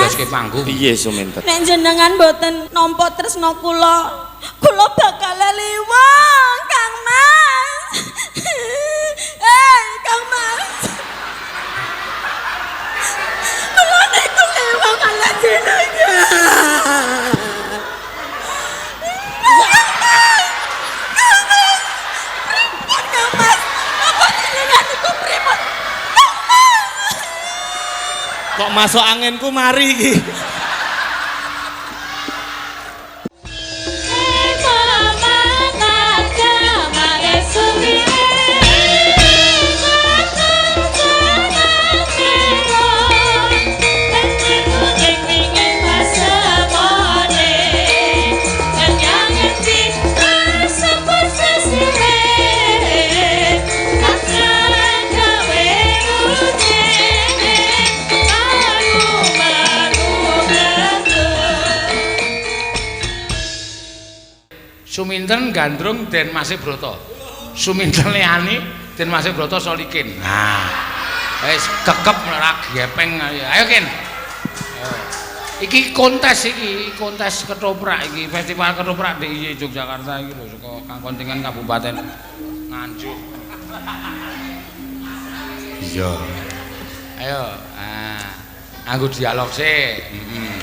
Njebloske panggung. Piye Suminten? Nek jenengan mboten nampa tresna kula, kula bakal liwang, Kang Mas. Eh, Kang Mas. Kula niku liwang kalih jenengan. Kang Mas. Kang Mas. Pripun Kang Mas? Napa jenengan niku pripun? Kang Mas. Kok masuk anginku mari iki? Suminten gandrung Den Mase Broto. Suminten liyane Den Mase Broto Solikin. Nah. Wis kekep ora gepeng. Ayo Kin. Iki kontes iki, kontes ketoprak iki, festival ketoprak DIY Yogyakarta iki lho saka kontingen Kabupaten Nganjuk. Iya. Ayo, ah, anggo dialog sik. Heeh.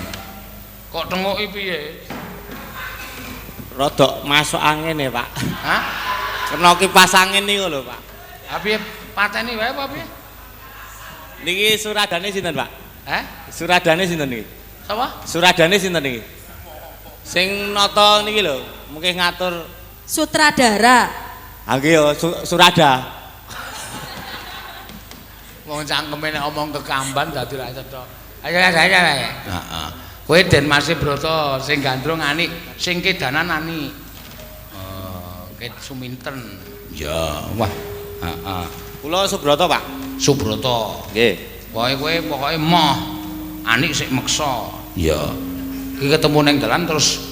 Kok tenguki piye? Rodok masuk angin ya, Pak. Hah? Kena kipas angin niku lho, Pak. Ha piye pateni wae apa piye? Niki suradane sinten, Pak? Hah? Suradane sinten niki? Sapa? Suradane sinten niki? Sing nata niki lho, mungkin ngatur Sutradara. Ha nggih ya surada. Wong cangkeme nek omong kekamban dadi ra cetha. Ayo ayo ayo. Heeh. Kowe Den Mase Broto sing gandrung anik, sing kedanan ani. Oh, ket Suminten. Ya, wah. Heeh. Kula Subroto, Pak. Subroto. Nggih. Pokoke kowe pokoke moh. Anik sik meksa. Iya. Iki ketemu ning dalan terus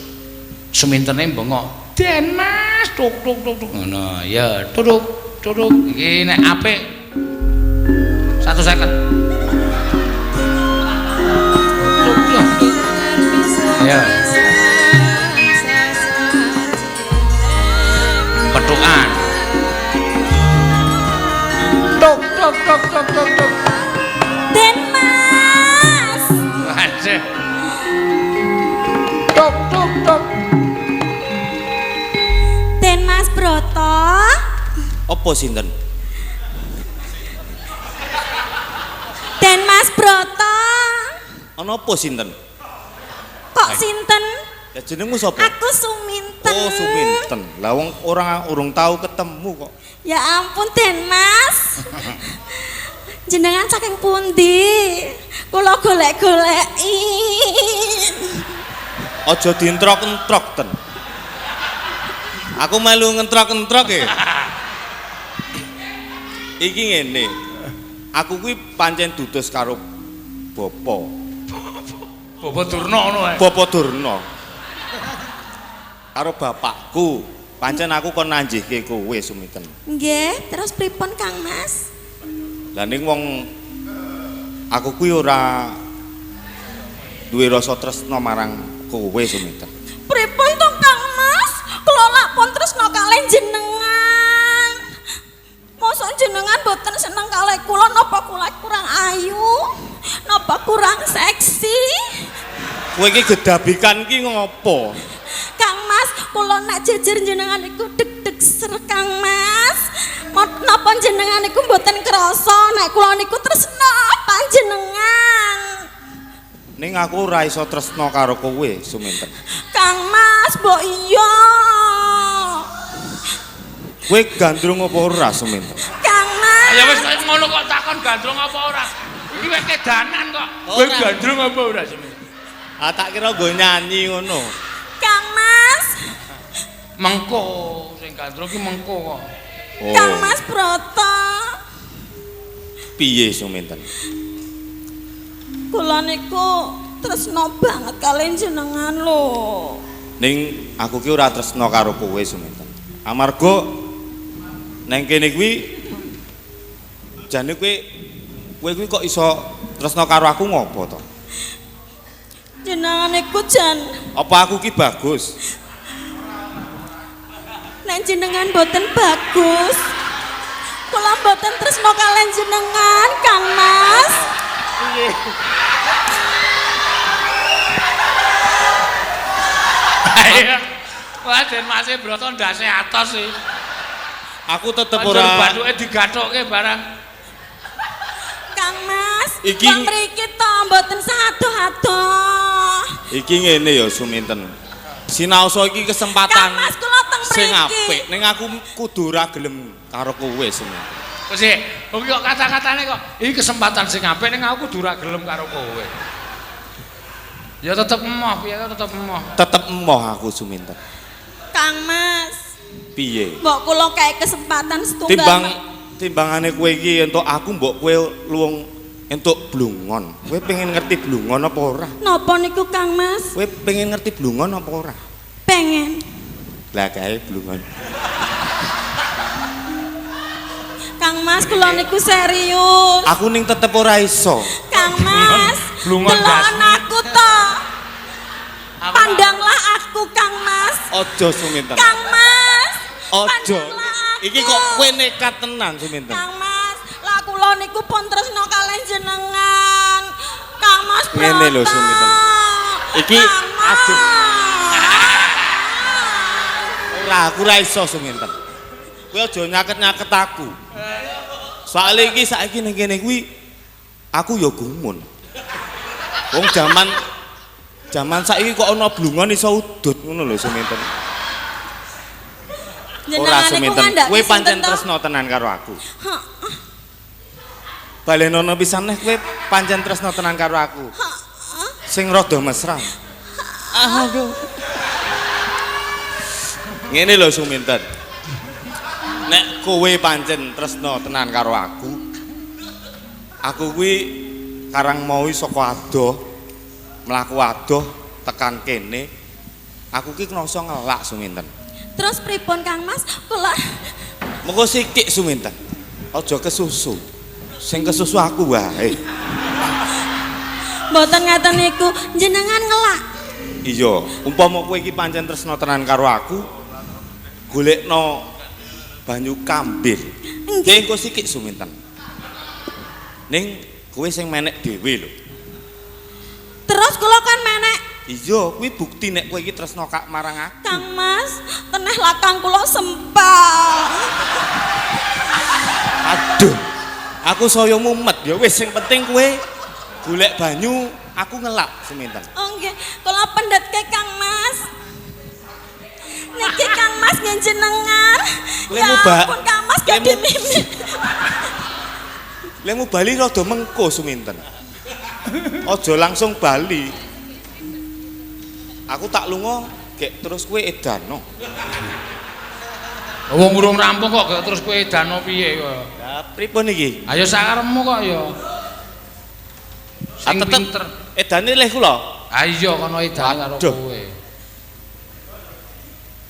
Sumintene bengok. Den Mas, tuk tuk tuk tuk. Ngono, ya, tutuk tutuk. Iki nek apik 150. Tuk tuk. Ayo. Petukan. Tuk tuk tuk tuk tuk tuk. Den Mas. Waduh. Tuk tuk tuk. Den Mas Broto. Apa sinten? Den Mas Broto. Ana apa sinten? Kok sinten? Ya jenengmu sapa? Aku Suminten. Oh, Suminten. Lah wong ora urung tau ketemu kok. Ya ampun Den Mas. Jenengan saking pundi? Kula golek-goleki. Aja dientrok-entrok ten. Aku melu ngentrok-entrok e. Iki ngene. Aku kuwi pancen dudos karo bapa. Bapa Durna ngono ae. Bapa Durna. Karo bapakku. Pancen aku kon nanjihke kowe Suminten. Nggih, terus pripun Kang Mas? Lah ning wong aku kuwi ora duwe rasa tresna marang kowe Suminten. Pripun to Kang Mas? Kula lak pun tresna kalih jenengan. Mosok jenengan boten seneng kalih kula napa kula kurang ayu? Napa kurang seksi? Kowe iki gedabikan ki ngopo? Kang Mas, kula nek jejer jenengan iku deg-deg ser Kang Mas. Napa jenengan niku mboten krasa nek kula niku tresna panjenengan. Ning aku ora iso tresna karo kowe Suminten. Kang Mas, mbok iya. Kowe gandrung apa ora Suminten? Kang Mas. Ya wis kaya ngono kok takon gandrung apa ora. Iki wis kedanan kok. Kowe gandrung apa ora Suminten? Ah tak kira nggo nyanyi ngono. Kang Mas. Mengko sing gandrung ki mengko kok. Oh. Kang Mas Broto. Piye Suminten? Kula niku tresna banget kaliyan jenengan lho. Ning aku ki ora tresna karo kowe Suminten. Amarga neng kene kuwi jane kowe kuwi kok iso tresna karo aku ngopo to? Jenengan niku jan. Apa aku ki bagus? Nek jenengan boten bagus, kula boten tresno kalian jenengan, Kang Mas. Ayo. Wah, Den Mase Broto ndase atos iki. Aku tetep Banjur ora bathuke digathukke barang. Kang Mas, Iki- kok mriki to mboten sadoh-adoh. Iki ngene ya Suminten. Sinaosa iki kesempatan Kang Mas kula teng sing mriki. apik ning aku kudu ora gelem karo kowe Suminten. Wis sik, kok kata-katane kok iki kesempatan sing apik ning aku kudu ora gelem karo kowe. Ya tetep emoh, piye tetep emoh. Tetep emoh aku Suminten. Kang Mas, Piye? mbok kula kae kesempatan setunggal. Timbang timbangane kowe iki entuk aku mbok kowe luwung entuk blungon. Kowe pengen ngerti blungon apa ora? Napa niku Kang Mas? Kowe pengen ngerti blungon apa ora? Pengen. Lah kae blungon. Kang Mas kula niku serius. Aku ning tetep ora iso. Kang Mas, Blungon delokon aku to. Aku Pandanglah aku Kang Mas. Aja Suminten. Kang Mas. Aja. Pandanglah aku. Iki kok kowe nekat tenan Suminten. Kang Mas, lah kula niku pun tresno kalian jenengan. Kang Mas Broto. Ngene lho, Suminten. Iki Kang Mas. aduh. Ora, aku ora iso Suminten. Kowe aja nyaket-nyaket aku. Soale iki saiki ning kene kuwi aku ya gumun. Wong jaman saiki kok ana blungon iso udut ngono lho Suminten. Ora Jenengan niku Suminten, ngandhake kowe pancen sinten to? tresno tenan karo aku. Hah, Balenono pisan neh kowe pancen tresno tenan karo aku. Sing rada mesra. Aduh. Ngene lho Suminten. Nek kowe pancen tresno tenan karo aku, aku kuwi karang mau saka adoh, mlaku adoh tekan kene, aku ki ngrasa ngelak Suminten. Terus pripun Kang Mas? Kula Mengko sikik Suminten. Aja kesusu. Sing kesusu aku wae. mboten ngaten niku, jenengan ngelak. Iya, umpama kowe iki pancen tresno tenan karo aku, golekno banyu kambir. Nggih. Engko sikik Suminten. Ning kowe sing menek dhewe lho. Terus kula kan menek. Iya, kuwi bukti nek kowe iki tresno kak marang aku. Kang Mas, teneh lakang kula sempal. Aduh. Aku saya mumet ya wis sing penting kowe golek banyu, aku ngelak Suminten. Oh nggih, kula pendhetke Kang Mas. Niki Kang Mas nggih jenengan. Ya Lemu ampun Kang Mas gak dimimik. Lemu bali rada mengko Suminten. Aja langsung bali. Aku tak lunga gek terus kowe edano. Wong urung rampung kok gek terus kowe edano piye kok. Lah pripun iki? Ayo sakarepmu kok ya. Sing Tetep pinter. Edane leh kula. Ha iya kono edane karo kowe.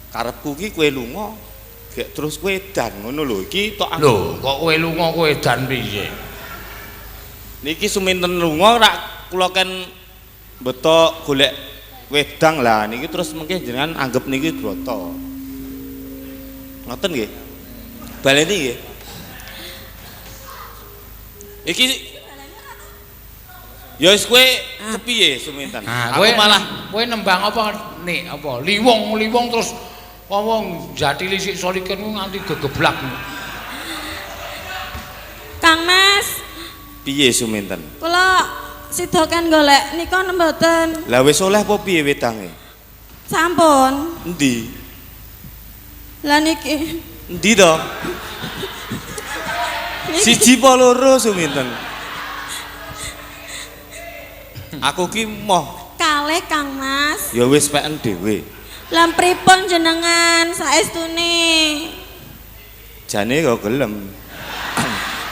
Karepku ki kowe lunga gek terus kowe edan ngono lho iki tok aku. Lho, kok kowe lunga kowe edan piye? Niki Suminten lunga rak kula ken beto golek wedang lah niki terus mengke jenengan anggap niki broto. Ngoten nggih. Baleni nggih. Iki ya wis kowe kepiye Suminten? Nah, Aku malah kowe nembang apa nek apa liwong-liwong terus wong jatili sik solikin ku nganti gegeblak. Kang Mas, piye Suminten? kula sida kan golek nika mboten. Lah wis oleh apa piye wedange? Sampun. Endi? Lah niki. Endi to? Siji apa loro Suminten? Aku ki moh. Kalih Kang Mas. Ya wis peken dhewe. Lah pripun jenengan saestune? Jane kok gelem.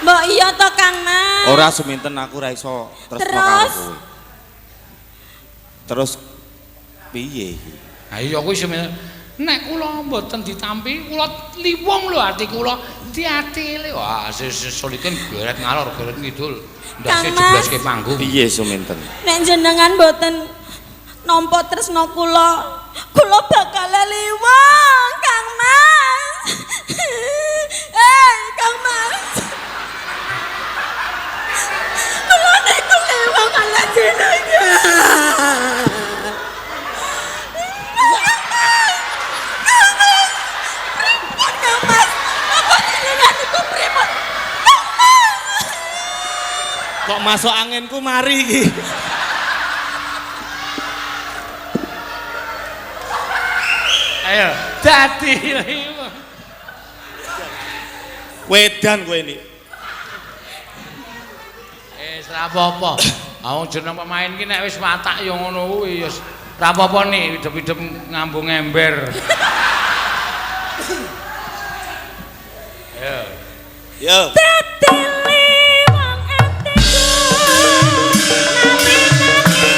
Mbok iya to Kang Mas. Ora Suminten aku ora iso tresno karo kowe. Terus piye iki? Ha iya kuwi semen nek kula mboten ditampi kula liwong lho ati kula diatile. Wah solikin geret ngalor geret ngidul. Ndase jebloske panggung. Piye Suminten? Nek jenengan mboten Nampa tresna kula, kula bakal liwang, Kang Mas. Kang Mas. Kula niku liwang kalih jenengan. Kang Mas. Pripun Kang Mas? Napa jenengan niku pripun? Kang Mas. Kok masuk anginku mari iki. Ayo, dadi liwang. Wedan kowe ini. Ora apa-apa. Wong jeneng pemain ki nek wis watak ya ngono kuwi ya ora apa-apa nih, idep-idep ngambung ember. Ayo. Yo. Dadi liwang atiku nalikane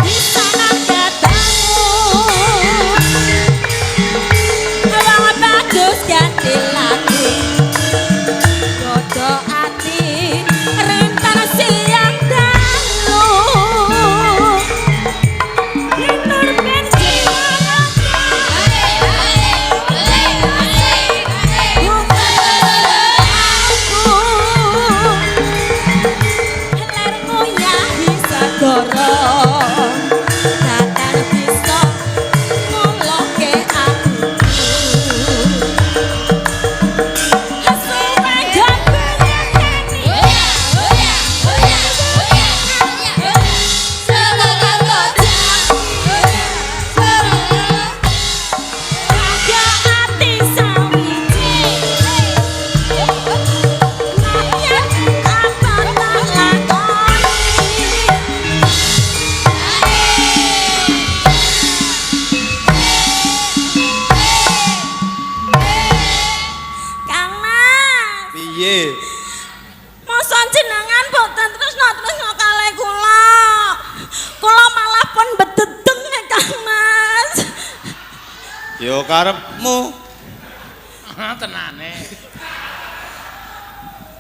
bisa ketemu. Wong bagus ganti lagu godho ati rintar siang dalu. Lintur ben Kang Mas. Piye? Masa jenengan boten tresna-tresna kalih kula. Kula malah pun bededeng nek Kang Mas. Yo karepmu. Tenane.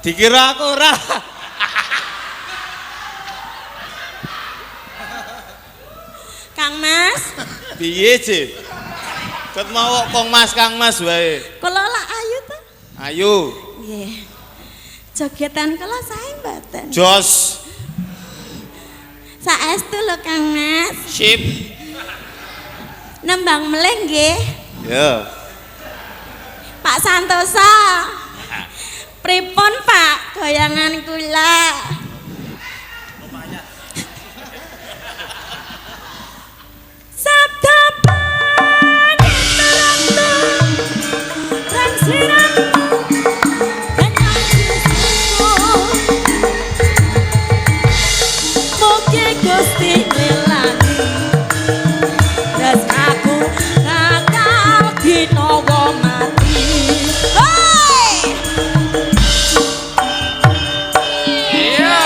Dikira aku ora. Kang Mas, Piye, Ci? Ket mau kok Kang Mas, Kang Mas wae. kula lak ayu to? Ayo, Nggih. Jogetan kula sae mboten? jos. Saestu lho Kang Mas. Sip. Nembang melih nggih. Ya. Pak Santosa. Pripun Pak goyangan kula? Sabda panita lan sliramu lan Mugi Gusti ngelani tresnaku kakal dinawa mati. Hoi! Iya.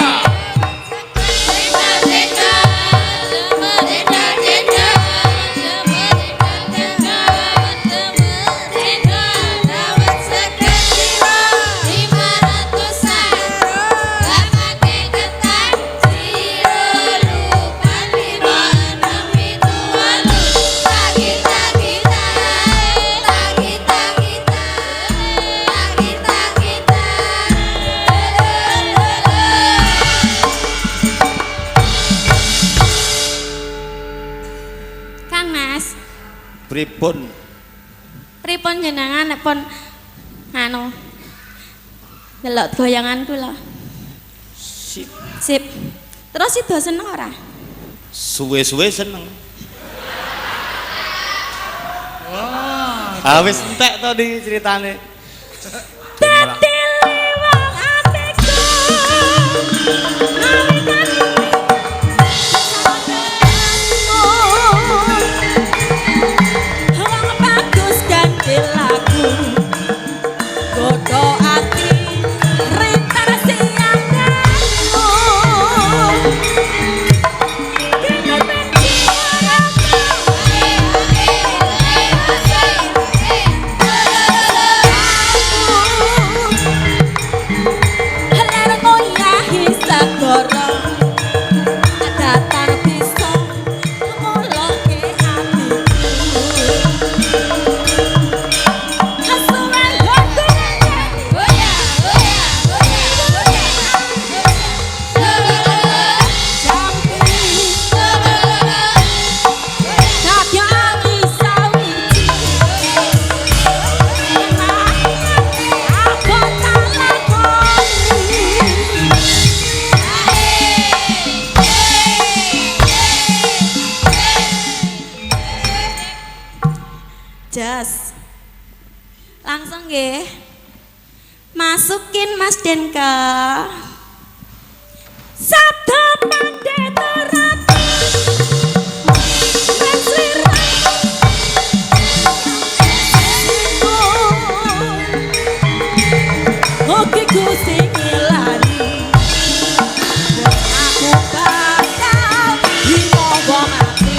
Kang Mas, Pripun? pripun jenengan nek pun anu ndelok goyangan kula. Sip. Sip. Terus sida seneng ora? Suwe-suwe seneng. Wah. Ah wis entek to di ceritane. Dadi liwang atiku nalikane Wong bagus ganti lagu godho ati rintar siang dalu. Ler ngoyahi segara. Jos. Langsung nggih. Masukin Mas Denka. Sabda Pandeta Ratu. Oke Gusti ngilani. Aku bakal dibawa mati.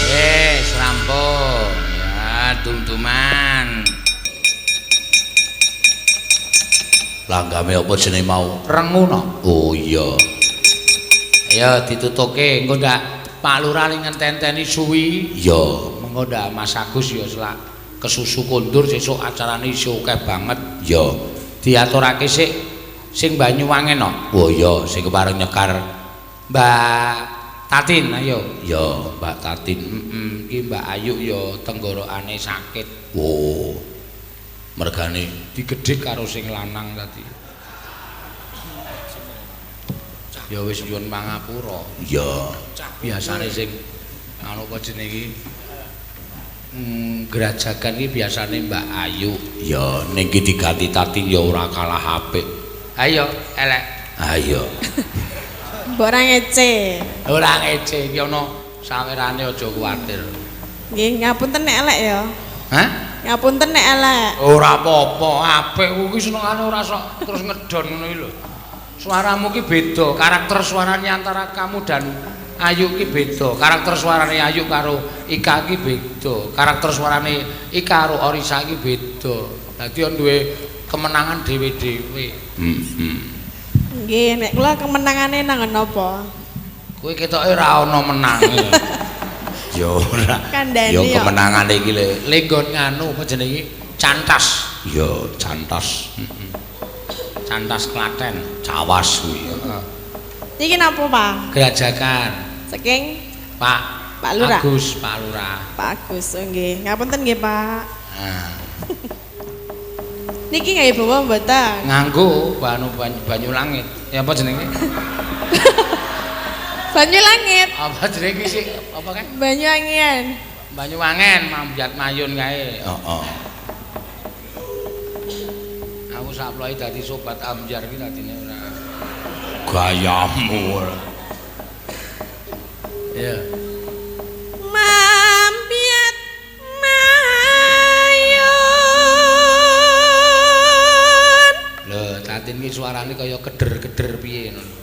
Wis rampung. Ya, tum-tuman. Langgame apa jenenge mau? Renguno. Oh iya. Ayo ditutuke engko ndak Pak Lurah ning ngenteni suwi. Iya. Mengko ndak Mas Agus ya selak kesusu kondur sesuk acarane isih akeh banget. Iya. Diaturake sik sing Banyuwangen no. Oh iya, sing kepareng nyekar Mbak Tatin ayo. Ya, Mbak Tatin. Heeh, iki Mbak Ayu ya tenggorokane sakit. Oh. Mergane Digedhik karo sing lanang tadi. Ya wis nyuwun pangapura. ya. Biasane sing anu apa jenenge iki? Grajagan iki biasane Mbak Ayu. Ya, ning iki diganti Tatin ya ora kalah apik. Ayo, elek. Ayo. Mbok ora ngece. Ora ngece iki ana sawerane aja kuwatir. Nggih, ngapunten nek elek ya. Hah? Ngapunten nek elek. Ora apa-apa, apik kuwi senengane ora sok terus ngedon ngono iki lho. Suaramu ki beda, karakter suaranya antara kamu dan Ayu ki beda. Karakter suarane Ayu karo Ika ki beda. Karakter suarane Ika karo Orisa ki beda. Dadi on duwe kemenangan dhewe-dhewe. Heeh. Nggih, nek kula kemenangane nang napa? Kowe ketoke ora ana menange. Ya ora. Kandhane Ya ya. kemenangane iki le. Lenggon nganu apa jenenge iki? Cantas. Ya cantas. Cantas Klaten. Cawas kuwi. Niki napa, Pak? Grajagan. Saking Pak Pak Lurah. Agus, Pak Lurah. Pak Agus, oh, nggih. Ngapunten nggih, Pak. Nah, Niki nggih bawa mboten? nganggo banu banyu langit. Ya apa jenenge? Banyu langit, Apa jenenge iki sih? Apa kae? banyu angin. Banyuwangen, Mambiat Mayun kae. Heeh. Aku saploe dadi sobat ambyar iki dadine ora. Gayamu ora. Iya. Mambiat mayun. Lho, Tatin ki suarane kaya keder-keder piye ngono.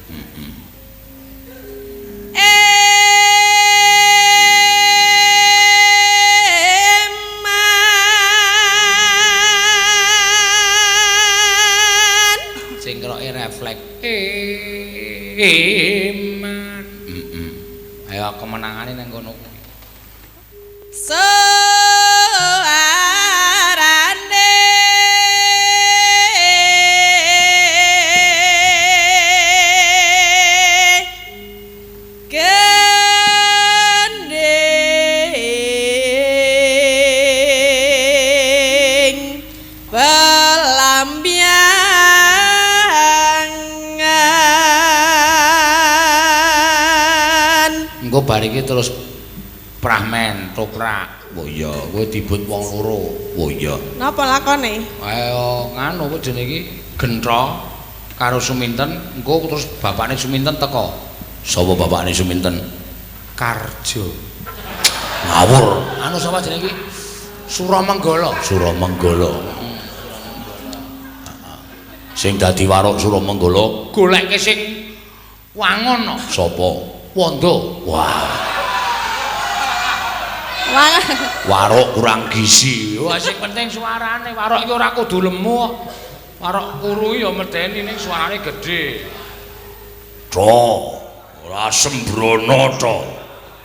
Eman. Sing keroke refleks. Eman. Heeh. Ayo kemenangane nang kono kuwi. Suarane gending pelambiangan. Engko bar iki terus prahmen, toprak. Oh iya. Kowe dibut wong loro. Oh iya. Napa lakone? Ayo nganu apa jenenge iki? Gentro karo Suminten, engko terus bapakne Suminten teko. Sapa bapakne Suminten? Karjo. Ngawur. Anu sapa jenenge iki? Suramenggala. Suramenggala. Sing dadi warok Suramenggala Goleke sing wangun no. sapa? Wondo. Wah, Wah, warok kurang gizi. Wah sing penting suarane, warok iki ora kudu lemu kok. Warok kuru ya medeni ning suarane gedhe. To, ora sembrono to.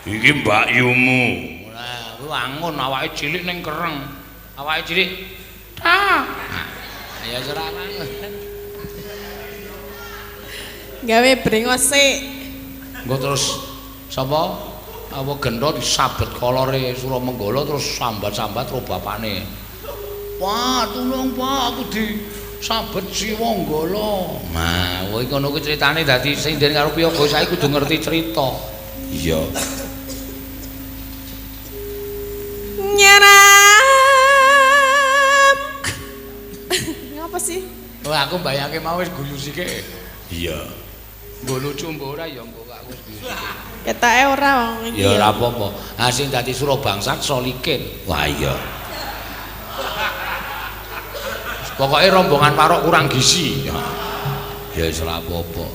Iki mbakyumu. Lah, kuwi wangun awake cilik ning kereng. Awake cilik. Ta. Ya ora wangun. gawe brengos sik. Engko terus sapa? Apa gentho disabet kolore Suramenggala terus sambat-sambat karo bapakne. Pak, tulung Pak, aku disabet Siwanggala. Nah, kowe ngono kuwi critane dadi sing den karo piyaga saiki kudu ngerti cerita. Iya. Wah, aku mbayangke mau wis guyu sithik. Iya. Mbok lucu mbok ora ya mbok aku wis guyu sithik. Ketoke ora wong iki. Ya ora apa-apa. Ha sing dadi Surabangsat Solikin. Wah iya. Pokoke rombongan warok kurang gizi. Ya. Ya wis ora apa-apa.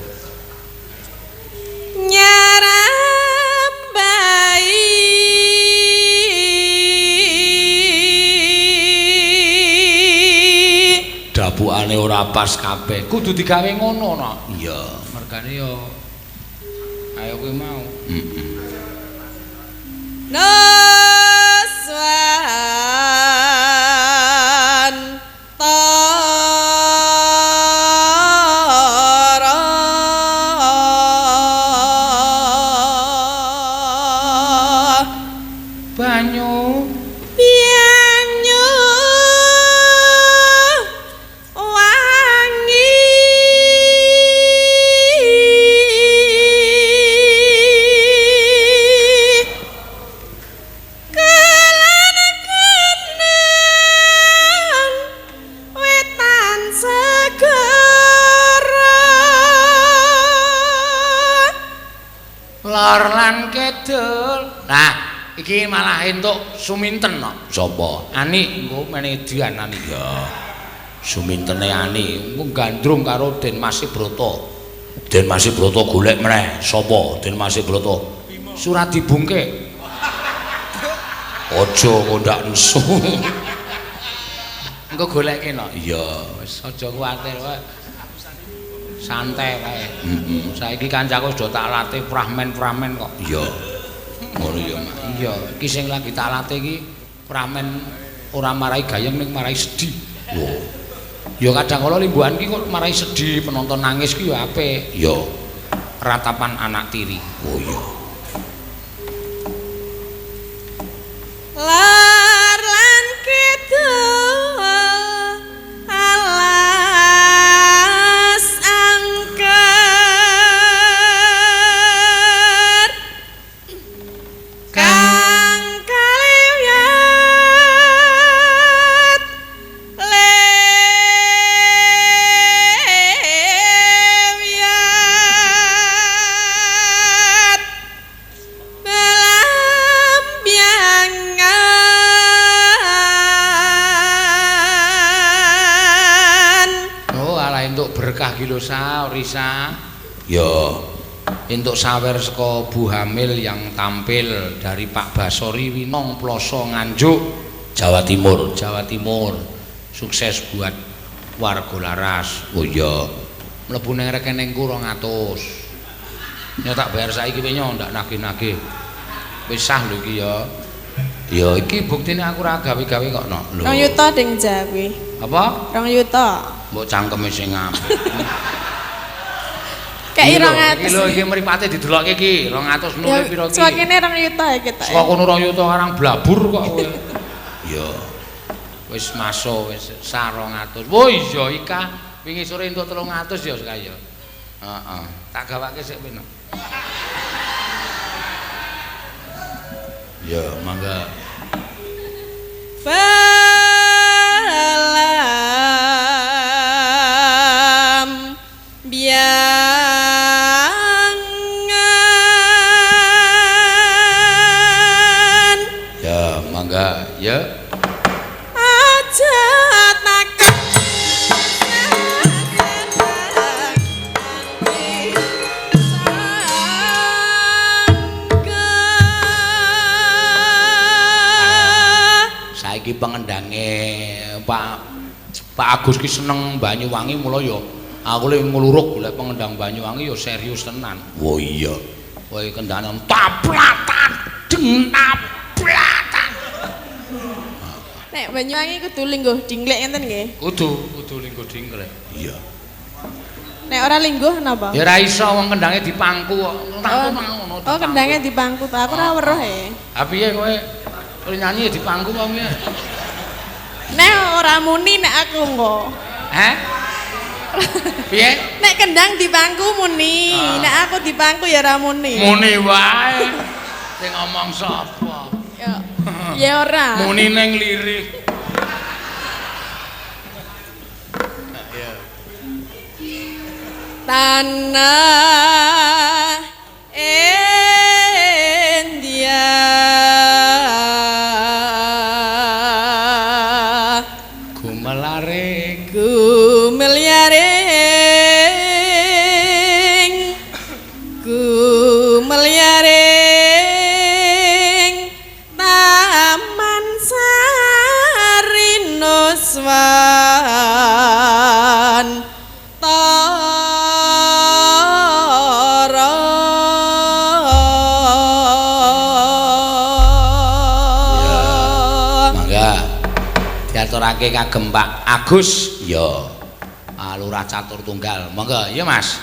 Nyarambai Dapukane ora pas kabeh. Kudu digawe ngono no. Iya. Mergane yo ayo kuwi mau. Heeh. Nuswan Tara Banyu Banyu wangi kelan kenang wetan segara lor lan kidul. Nah, iki malah entuk Suminten no. Sapa? Ani engko mene dian ani. Ya. Sumintene Ani. Engko gandrung karo Den Mas Broto. Den Mas Broto golek meneh. Sapa? Den Mas Broto. Surat dibungke. Aja kok ndak nesu. Engko goleke no. Iya. Wis aja kuwatir wae. Santai wae. Heeh. Saiki kancaku sudah tak latih fragmen-fragmen kok. Iya. Ngono ya, Mak. Iya, iki sing lagi tak latih iki fragmen ora marai gayeng ning marai sedih. Lho, Ya kadang kala limbuhan ki kok marai sedih, penonton nangis ki ya apik. iya. Ratapan anak tiri. Oh iya. Lar lan kidul alas angker kang kaliwat lewat belambiangan. Oh, alah entuk berkah ki lho Sa, Risa. Ya. Entuk sawer saka Bu Hamil yang tampil dari Pak Basori Winong Ploso Nganjuk, Jawa Timur. Jawa Timur. Sukses buat warga Laras. Oh iya. Mlebu ning rekeningku 200. Nyo tak bayar saiki kowe nyo ndak nagih-nagih. Wis sah lho iki ya. Ya Iki buktine aku ora gawe-gawe kok no. Lho. 2 yuta ding Jawi. Apa? 2 yuta. Mbok cangkeme sing apik. Kei Iki lho, 200. Iki lho iki mripate didelokke iki, 200 Ya nule piro iki? swakene 2 yuta ya kita. Saka kono 2 yuta arang blabur kok kowe. Ya. Wis masuk wis sah 200. Wo iya Ika, wingi sore entuk 300 ya kaya. Heeh. Tak gawake sik peno. Ya, mangga. Balam biangan Ya, mangga. Ya. aja takut Saiki pengendange Pak Agus ki seneng Banyuwangi mula ya aku le ngluruk golek pengendang Banyuwangi ya serius tenan. Oh iya. Kowe kendane taplatan deng taplatan. Nek Banyuwangi kudu lingguh dingklek ngenten nggih. Kudu lingguh dingklek. Iya. Nek ora lingguh napa? Ya ora iso wong kendange dipangku kok. Tangku ngono. Oh, kendangnya dipangku ta. Aku ora weruh e. Ha piye kowe? Kowe nyanyi ya dipangku apa piye? Nek ora muni nek aku engko. Heh? Piye? Nek kendang dipangku muni, Ah. nek aku dipangku ya ora muni. Muni wae. Sing ngomong sapa? Ya, ya ora. Muni ning lirik. Tanah India. Gumelare Gumelyaring, gumelyaring Taman Sari Nuswan Tara. Mangga diaturake kagem Pak Agus. Ya. Lurah Catur Tunggal. Monggo, iya Mas.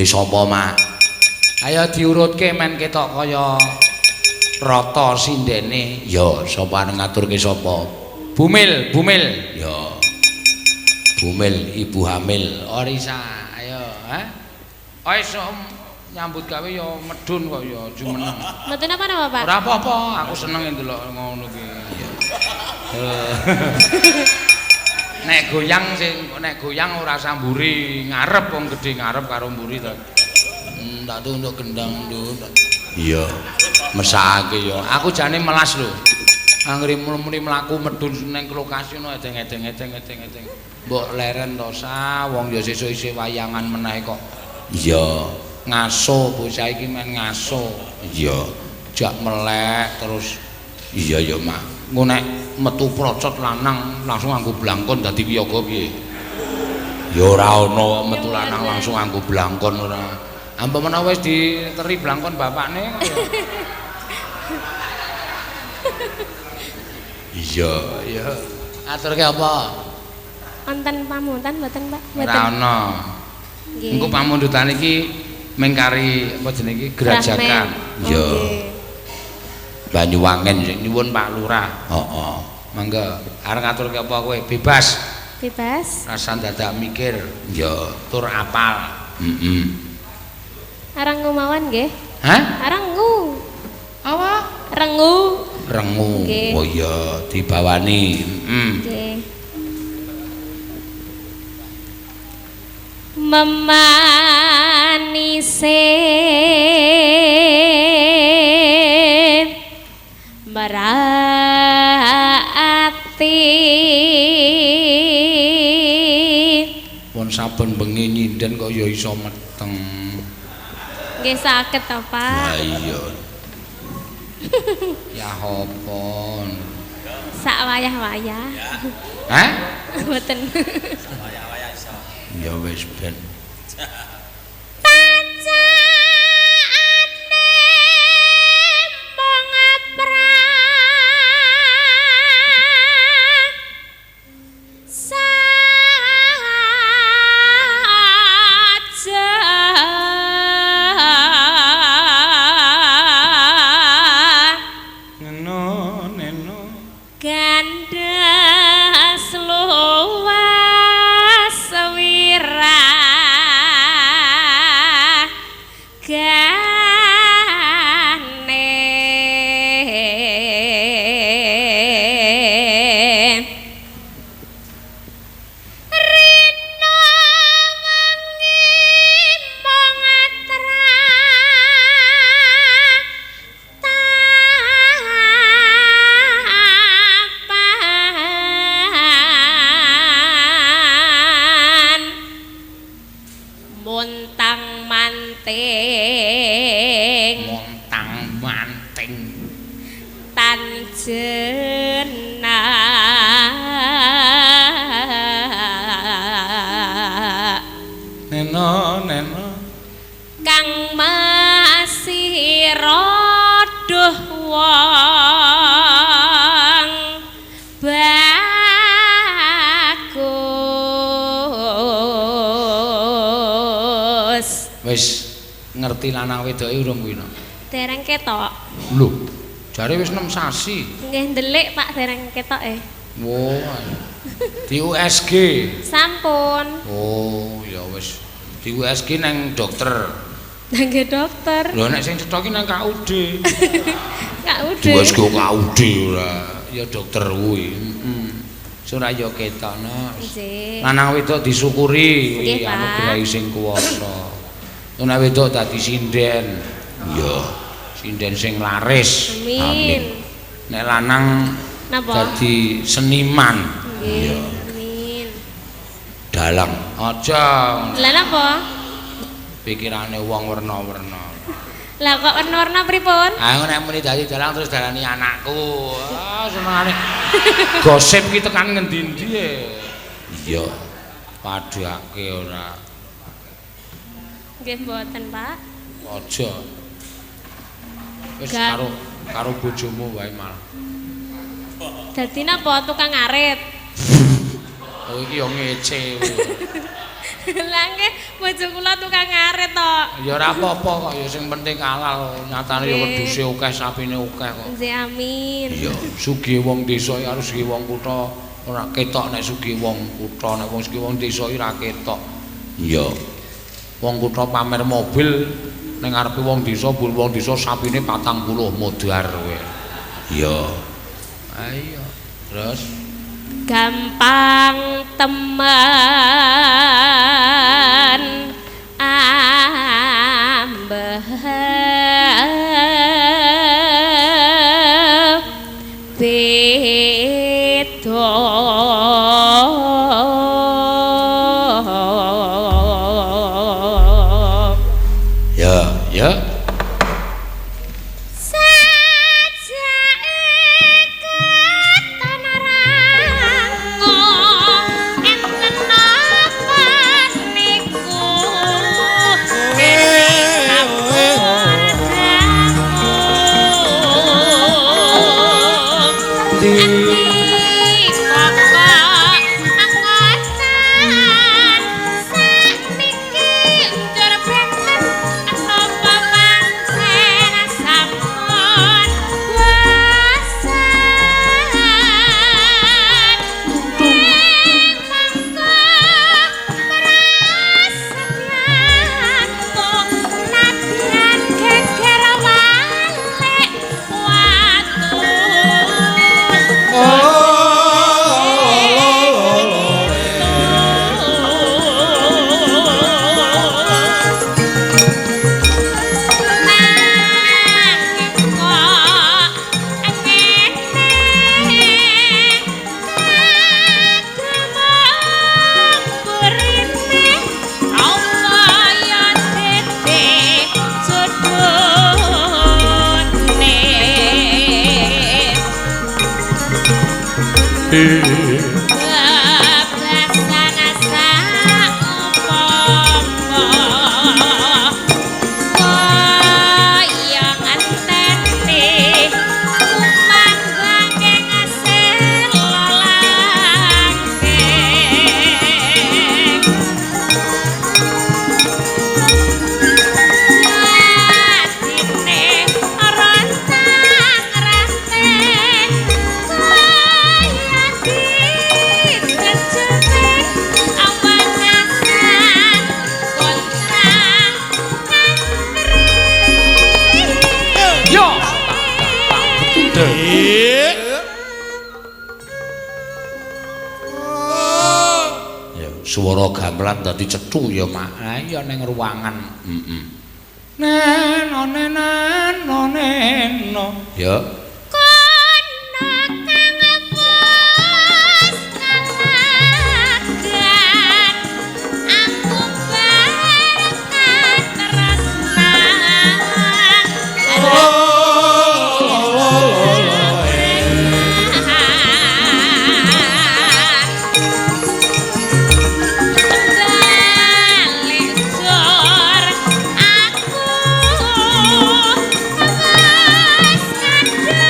Ngaturke sapa, Mak? Ayo diurutke men ketok kaya rata sindene. Ya, sapa arep ngaturke sapa? Bumil, Bumil. Ya. Bumil ibu hamil. Orisa, ayo, ha? Wis nyambut gawe ya medun kok ya jumeneng. Mboten apa-apa, Pak. Ora apa-apa, aku seneng ndelok ngono ki. Nek goyang sing nek goyang ora samburi ngarep wong gedhe ngarep karo mburi to. Tak tunduk gendang nduk. Iya. Mesake ya. Aku jane melas lho. Anggere muni mlaku medun ning lokasi ngono edeng-edeng edeng-edeng. Mbok leren to sa wong ya sesuk isih wayangan meneh kok. Iya. Ngaso bocah iki men ngaso. Iya. Jak melek terus. Iya ya, Mak. Engko nek metu procot lanang langsung nganggo blangkon dadi wiyaga piye? Ya ora ana metu lanang langsung nganggo blangkon ora. Ampun menawa wis diteri blangkon bapakne kok ya. Iya, iya. Aturke apa? Wonten pamundutan mboten, Pak? Ora ana. Engko pamundutan iki mengkari apa jenenge iki Grajagan. Iya. Banyuwangen sing nyuwun Pak Lurah. Heeh. Mangga arep ngaturke apa kowe? Bebas. Bebas. Rasa dadak mikir. Ya, tur apal. Heeh. Rengu mawon nggih. Hah? Rengu. Apa? Rengu. Rengu. Oh iya, dibawani. Heeh. Nggih. Memanise merati pun saben bengi nyinden kok ya iso meteng. Nggih saged to, Pak. Lah iya. Ya apa? Sak wayah-wayah. Hah? Mboten. Sak wayah-wayah iso. Ya wis ben. Gandas luas wirah manting montang manting tan jenak neno neno kang masih rodoh wong bagus. Wis ngerti lanang wedoke urung kuwi no? Dereng ketok. Lho, jare wis 6 sasi. Nggih ndelik Pak, dereng ketok e. Wo. Di USG. Sampun. Oh, ya wis. Di USG nang dokter. Nang dokter. Lho nek sing cetha ki nang KUD. KUD. Di USG KUD ora. Ya dokter kuwi. Heeh. Ora ya ketokno. Lanang wedok disyukuri kuwi anugerah sing kuwasa. Nek wedok dadi sinden. Iya. Sinden sing laris. Amin. Nek lanang dadi seniman. Iya. Amin. Dalang. Aja. Lah napa? Pikirane wong werna-werna. Lah kok werna-werna pripun? Ah nek muni dadi dalang terus darani anakku. Ah senengane gosip ki tekan ngendi-endi e. Iya. Padhake ora. Nggih mboten, Pak. Aja. Wis karo karo bojomu wae malah. Dadi napa tukang ngarit? Oh iki yo ngece. Lah nggih bojo kula tukang ngarit to. Ya ora apa-apa kok ya sing penting halal. Nyatane ya wedhuse akeh, sapine akeh kok. Nggih amin. Iya, sugih wong desa ya harus sugih wong kutha. Ora ketok nek sugih wong kutha, nek wong sugih wong desa iki ora ketok. Iya. Wong kutha pamer mobil ning ngarepe wong desa, bul wong desa sapine 40 modar kowe. Iya. Ayo, terus gampang temen ambeh beda. Ya, ya. Suara gamelan dadi cethu ya, Mak. Ha iya ning ruangan. Heeh. Neno neno neno. Ya. Kono kang wis kalagan aku berkat tresnan. Aku wis kadung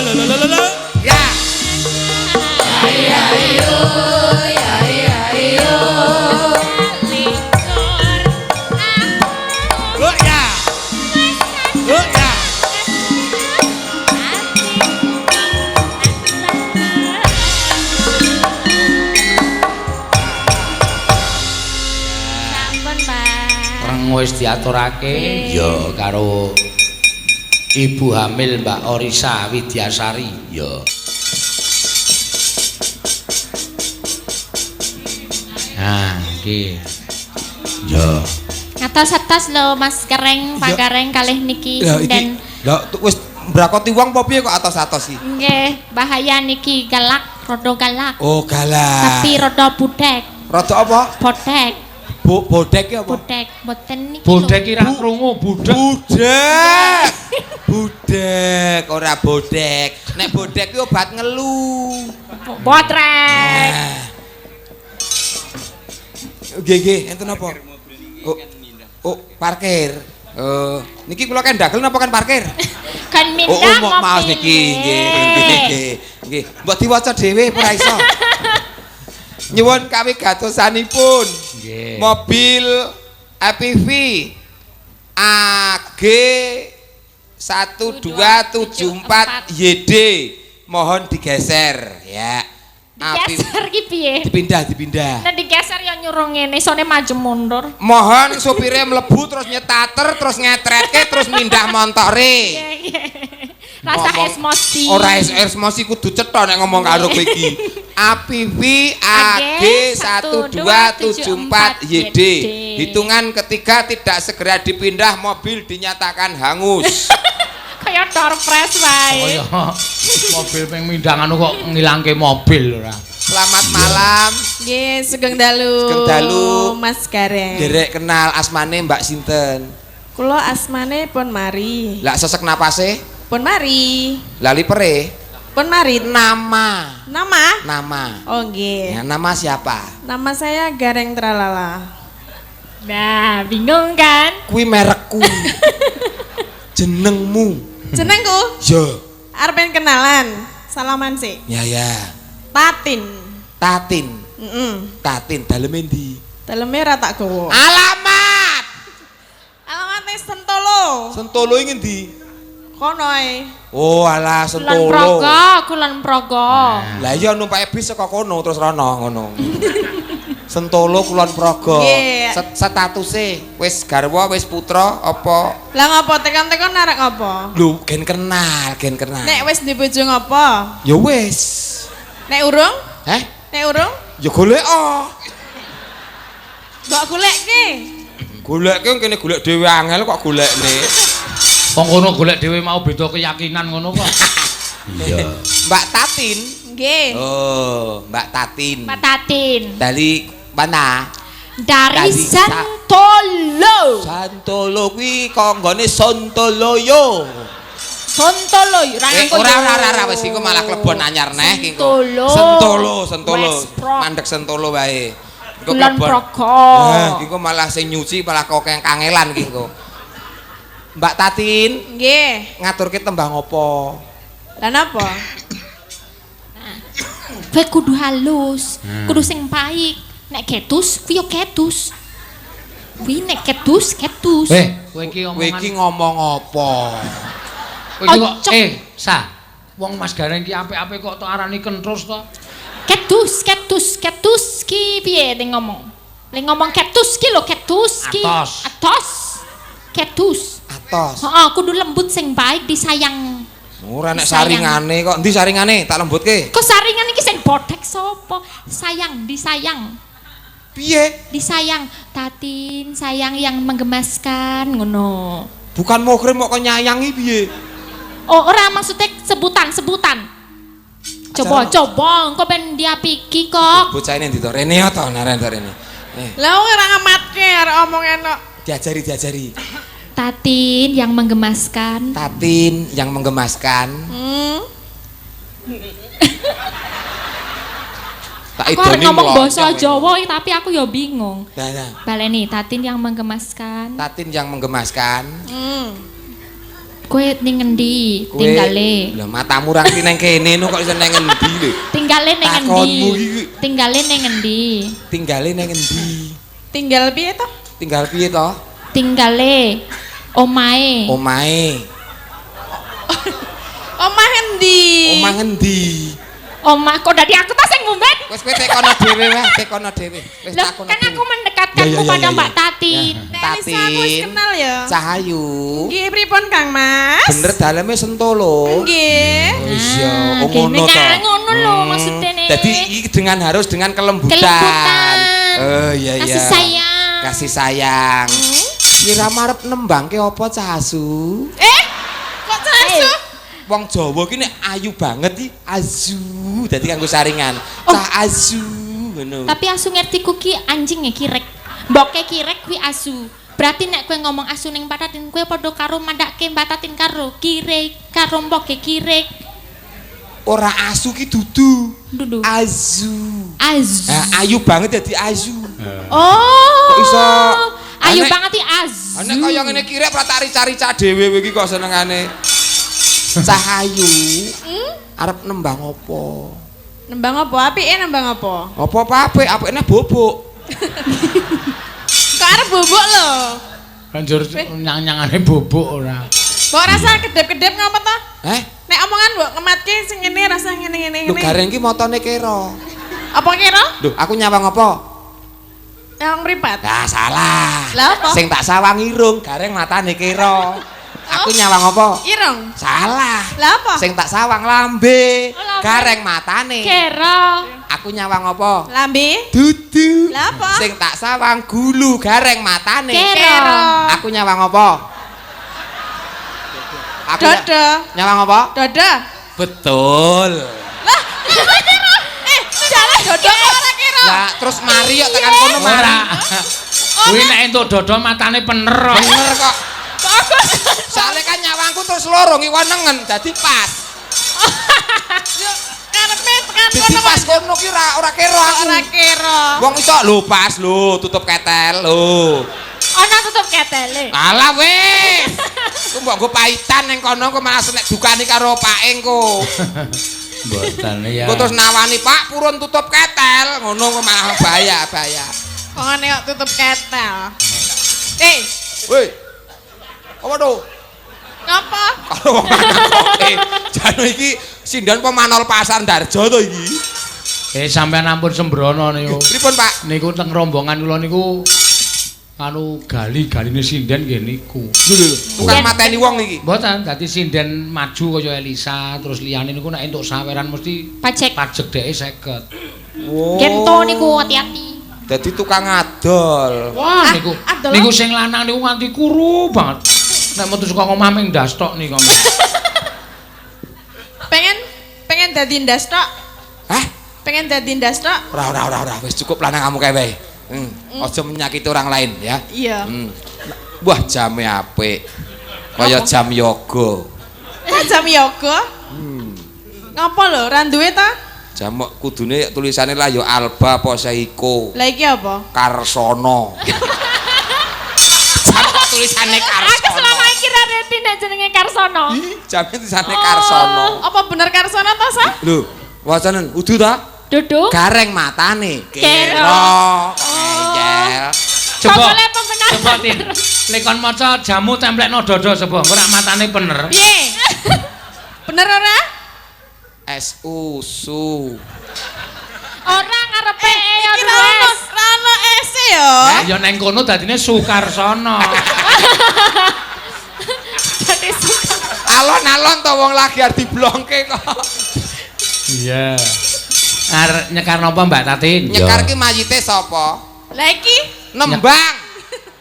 Lo lo. Ya. Oh ya. Oh ya. Sampun, Pak. Reng wis diaturake ya karo Ibu hamil Mbak Orisa Widyasari ya. Nah, iki. Ya. Atos-atos lho Mas Kereng, Pak Gareng kalih niki Lah iki sinden. lah wis mbrakoti wong apa piye kok atos-atos iki? Nggih, bahaya niki galak, rada galak. Oh, galak. Tapi rada budek, Rada apa? bodek, Bodek ki apa? bodek, mboten niki. lho. Bodek ki ra krungu, budek. Budek. Budek, ora bodek. Nek bodek ki obat ngelu. Botrek. Nggih, nggih, enten apa? Oh, oh, parkir. Oh, niki kula kan dagel napa kan parkir? Kan Oh, mindah oh, maos niki, nggih, nggih, nggih. Nggih, mbok diwaca dhewe ora iso. Nyuwun kawigatosanipun. Nggih. Mobil APV AG 1274 YD mohon digeser ya. APV Digeser ki piye? dipindah, dipindah. Nek digeser ya nyuruh ngene, isone maju mundur. Mohon supire mlebu terus nyetater terus ngetretke terus mindah montore. Iya, iya. Rasa emosi. Ora emosi kudu cetha nek ngomong karo kowe iki. APV AG 1274 YD. Hitungan ketiga tidak segera dipindah mobil dinyatakan hangus. Kaya door press wae. Kaya mobil ping mindhang anu kok ngilangke mobil ora. Selamat malam. Nggih, sugeng dalu. Sugeng dalu. Mas Gareng. Derek kenal asmane Mbak sinten? Kula asmane pun mari. Lah sesek napase? Pun mari. Lah lipere? Pun mari. Nama. Nama? Nama. Oh nggih. Ya, nama siapa? Nama saya Gareng Tralala. Nah, bingung kan? Kuwi merekku. Jenengmu. Jenengku Yo. arep kenalan. Salaman sih. Ya ya. Tatin. Tatin. Heeh. Tatin daleme ndi? Daleme ra tak gowo. Alamat. Alamate Sentolo. Sentolo iki ngendi? Kono ae. Oh alah Kulon Sentolo. Progo, Kulon Progo. Lah iya numpake bis saka kono terus rono ngono. Sentolo Kulon Progo. Nggih. Statuse wis garwa wis putra apa? Lah ngopo tekon-tekon arek ngopo? Lho gen kenal, gen kenal. Nek wis duwe bojo ngopo? Ya wis. Nek urung? Heh? Nek urung? Ya golek oh. Mbok golekke. Goleke kene golek dhewe angel kok golekne. Wong kono golek dhewe mau beda keyakinan ngono kok. Iya. Mbak Tatin. Nggih. Oh, Mbak Tatin. Mbak Tatin. Dari mana? Dari Dari Santolo. Santolo kuwi konggone Sontoloyo. Sontolo ora Eh, nganggo ora yo. ora ora ora wis iku malah klebon anyar neh iki engko. Sentolo. Sentolo, Sentolo. West Prok. Mandek Sentolo wae. Engko Kulon klebon. Progo. Eh, iki engko malah sing nyuci malah kok kangelan iki engko. Mbak Tatin Nggih. ngaturke tembang apa? Lah napa? Kowe kudu halus, kudu sing baik. Nek ketus, kuwi yo ketus. Kuwi nek ketus, ketus. Eh, kowe iki Kowe iki omongan ngomong apa? kowe iki kok Ojo. Sa. Wong Mas Gareng iki apik-apik kok tok arani kentrus to. Ketus, ketus, ketus ki piye ning ngomong? Ning ngomong ketus ki lho, ketus ki. Atos. Atos. Ketus. Atos. Heeh, kudu lembut sing baik disayang. Ora nek Disayang. saringane kok. Endi saringane? Tak lembutke. Kok saringan iki sing bodek sapa? Sayang, disayang. Piye? Disayang, Tatin, sayang yang menggemaskan ngono. Bukan muhrim kok nyayangi piye? Oh, ora maksudnya sebutan, sebutan. Coba, Acara. coba, engko ben diapiki kok. Bocah ini ndi to? Rene to, naren to rene. Eh, Lah wong ora ngamatke arek omong enak. diajari diajari. Tatin yang menggemaskan. Tatin yang menggemaskan. Hmm. Tak Aku arep idoni ngomong basa mloncong. Jawa tapi aku ya bingung. Nah, nah. Baleni Tatin yang menggemaskan. Tatin yang menggemaskan. Hmm. Kowe ning ngendi tinggale? Lah matamu ra ngerti nang kene no kok iso nang ngendi lho. Tinggale ning ngendi? Takonmu iki. Tinggale ning ngendi? Tinggale nang ngendi? Tinggal piye to? Tinggal piye to? Tinggale omahe. Omahe. Omah endi? Omah ngendi? Omah kok dadi aku ta sing ngumbet? Wis kowe tekono dhewe wae, tekono dhewe. Wis Lah takono. kan aku mendekatkanmu Ya, ya, ya, pada ya, Mbak ya. Tatin. Nek Elisa aku wis Tatin. kenal ya. Cahayu. Nggih, pripun Kang Mas? Bener daleme Sentolo. Nggih. Oh iya, Nah, oh ngono gini to. kan, ngono lho maksudnya nih. Dadi iki dengan harus dengan kelembutan. Kelembutan. Oh iya iya. Kasih sayang. Kasih sayang. Kira marep nembangke apa Cah Asu? Eh, kok casu? Wong Jawa ki nek ayu banget iki azu. Dadi kanggo saringan. Oh. Cah azu ngono. Tapi asu ngerti ku ki anjing ya kirek. Mboke kirek kuwi asu. Berarti nek kowe ngomong asu ning Patatin kowe padha karo mandake Patatin karo kirek karo mboke kirek. Ora asu ki dudu. Dudu. Azu. Azu. Nah, ayu banget dadi azu. Oh. Kok iso Ayu Nek- banget iki azu. Nek kaya ngene kirek ora tak rica-rica dhewe kowe iki kok senengane. Cahayu. Arep nembang apa? Nembang apa? Apike nembang apa? Apa apa apik, apikne bobok. Kok arep bubuk lho? Banjur nyang-nyangane bobok ora. Mbok rasa kedep-kedep ngapa to? Eh? Nek omongan mbok ngematke sing ngene rasa ngene-ngene Lho ngene. gareng ki motone kera. Apa kira? Lho, aku nyawang apa? Nyawang mripat. Lah salah. Lah apa? Sing tak sawang irung, gareng matane kera. Aku nyawang apa? Irung. Salah. Lah apa? Sing tak sawang lambe, Oh, lambe. gareng matane. Kera. Aku nyawang apa? Lambe. Dudu. Lah apa? Sing tak sawang gulu, gareng matane. Kera. Aku nyawang apa? Aku Dodo. nyawang apa? Dodo. Betul. Lah, apa kira? Eh, jangan dodo kok ora kira. Lah terus mari yuk tekan kono mari. Ora. Kuwi nek entuk dodo matane pener kok. Bener kok. Kok aku Soalnya kan nyawangku terus loro ngiwa nengen dadi pas. yo karepe tekan Dadi kono pas kono ki ora ora kira aku. ora kira. Wong iso lho pas lho tutup ketel lho. Ana tutup ketele. Alah wis. Ku mbok nggo paitan ning kono kok malah nek dukani karo pake engko. Mboten ya. Engko terus nawani Pak purun tutup ketel ngono kok malah bahaya bahaya. Kok ngene kok tutup ketel. Eh, Woi. Apa to? ngapa? Karo wong lanang kok. Jane iki sinden pemanol pasar Darjo to iki. Eh sampean ampun sembrono niku. Pripun Pak? Niku teng rombongan kula niku anu gali-galine sinden nggih niku. Lho lho, tukang mateni wong iki. Mboten dadi sinden maju kaya Elisa terus liyane niku nek entuk saweran mesti Pajek. pajek dheke 50. Oh. Gento niku hati-hati. Dadi tukang adol. Wah Ah, niku adol. niku sing lanang niku nganti kuru banget. Nek metu saka omah ming ndas tok niku. Pengen pengen dadi ndas tok. Hah? Pengen dadi ndas tok. Ora ora ora ora wis cukup lanang kamu kae wae. Aja menyakiti orang lain ya. Iya. Wah, jame apik. Kaya jam yoga. Kok jam yoga? Ngapa lho, ra duwe ta? Jam kok kudune tulisane lah ya Alba apa Seiko. Lah iki apa? Karsono. Jam kok tulisane Aku Karsono. selama iki ra ngerti nek jenenge Karsono. Ih, jame tulisane Karsono. Apa bener Karsono ta, Sa? Lho, wacanen udu ta? Duduk. Gareng matane. Kero. Kero. Ngeyel. Coba. Pokoknya pemenang. Coba Tin. Lek kon maca jamu templekno dodo sapa engko rak matane pener. Piye? Bener ora? S U su. Ora ngarepe ya Iki ra ono, wes. ra ono ese yo. Ya neng kono dadine Sukarsono. Dadi suka. Alon-alon to wong lagi arep diblongke kok. Iya. Arep nyekar napa Mbak Tatin? Nyekar ki mayite sapa? Lah iki Nembang.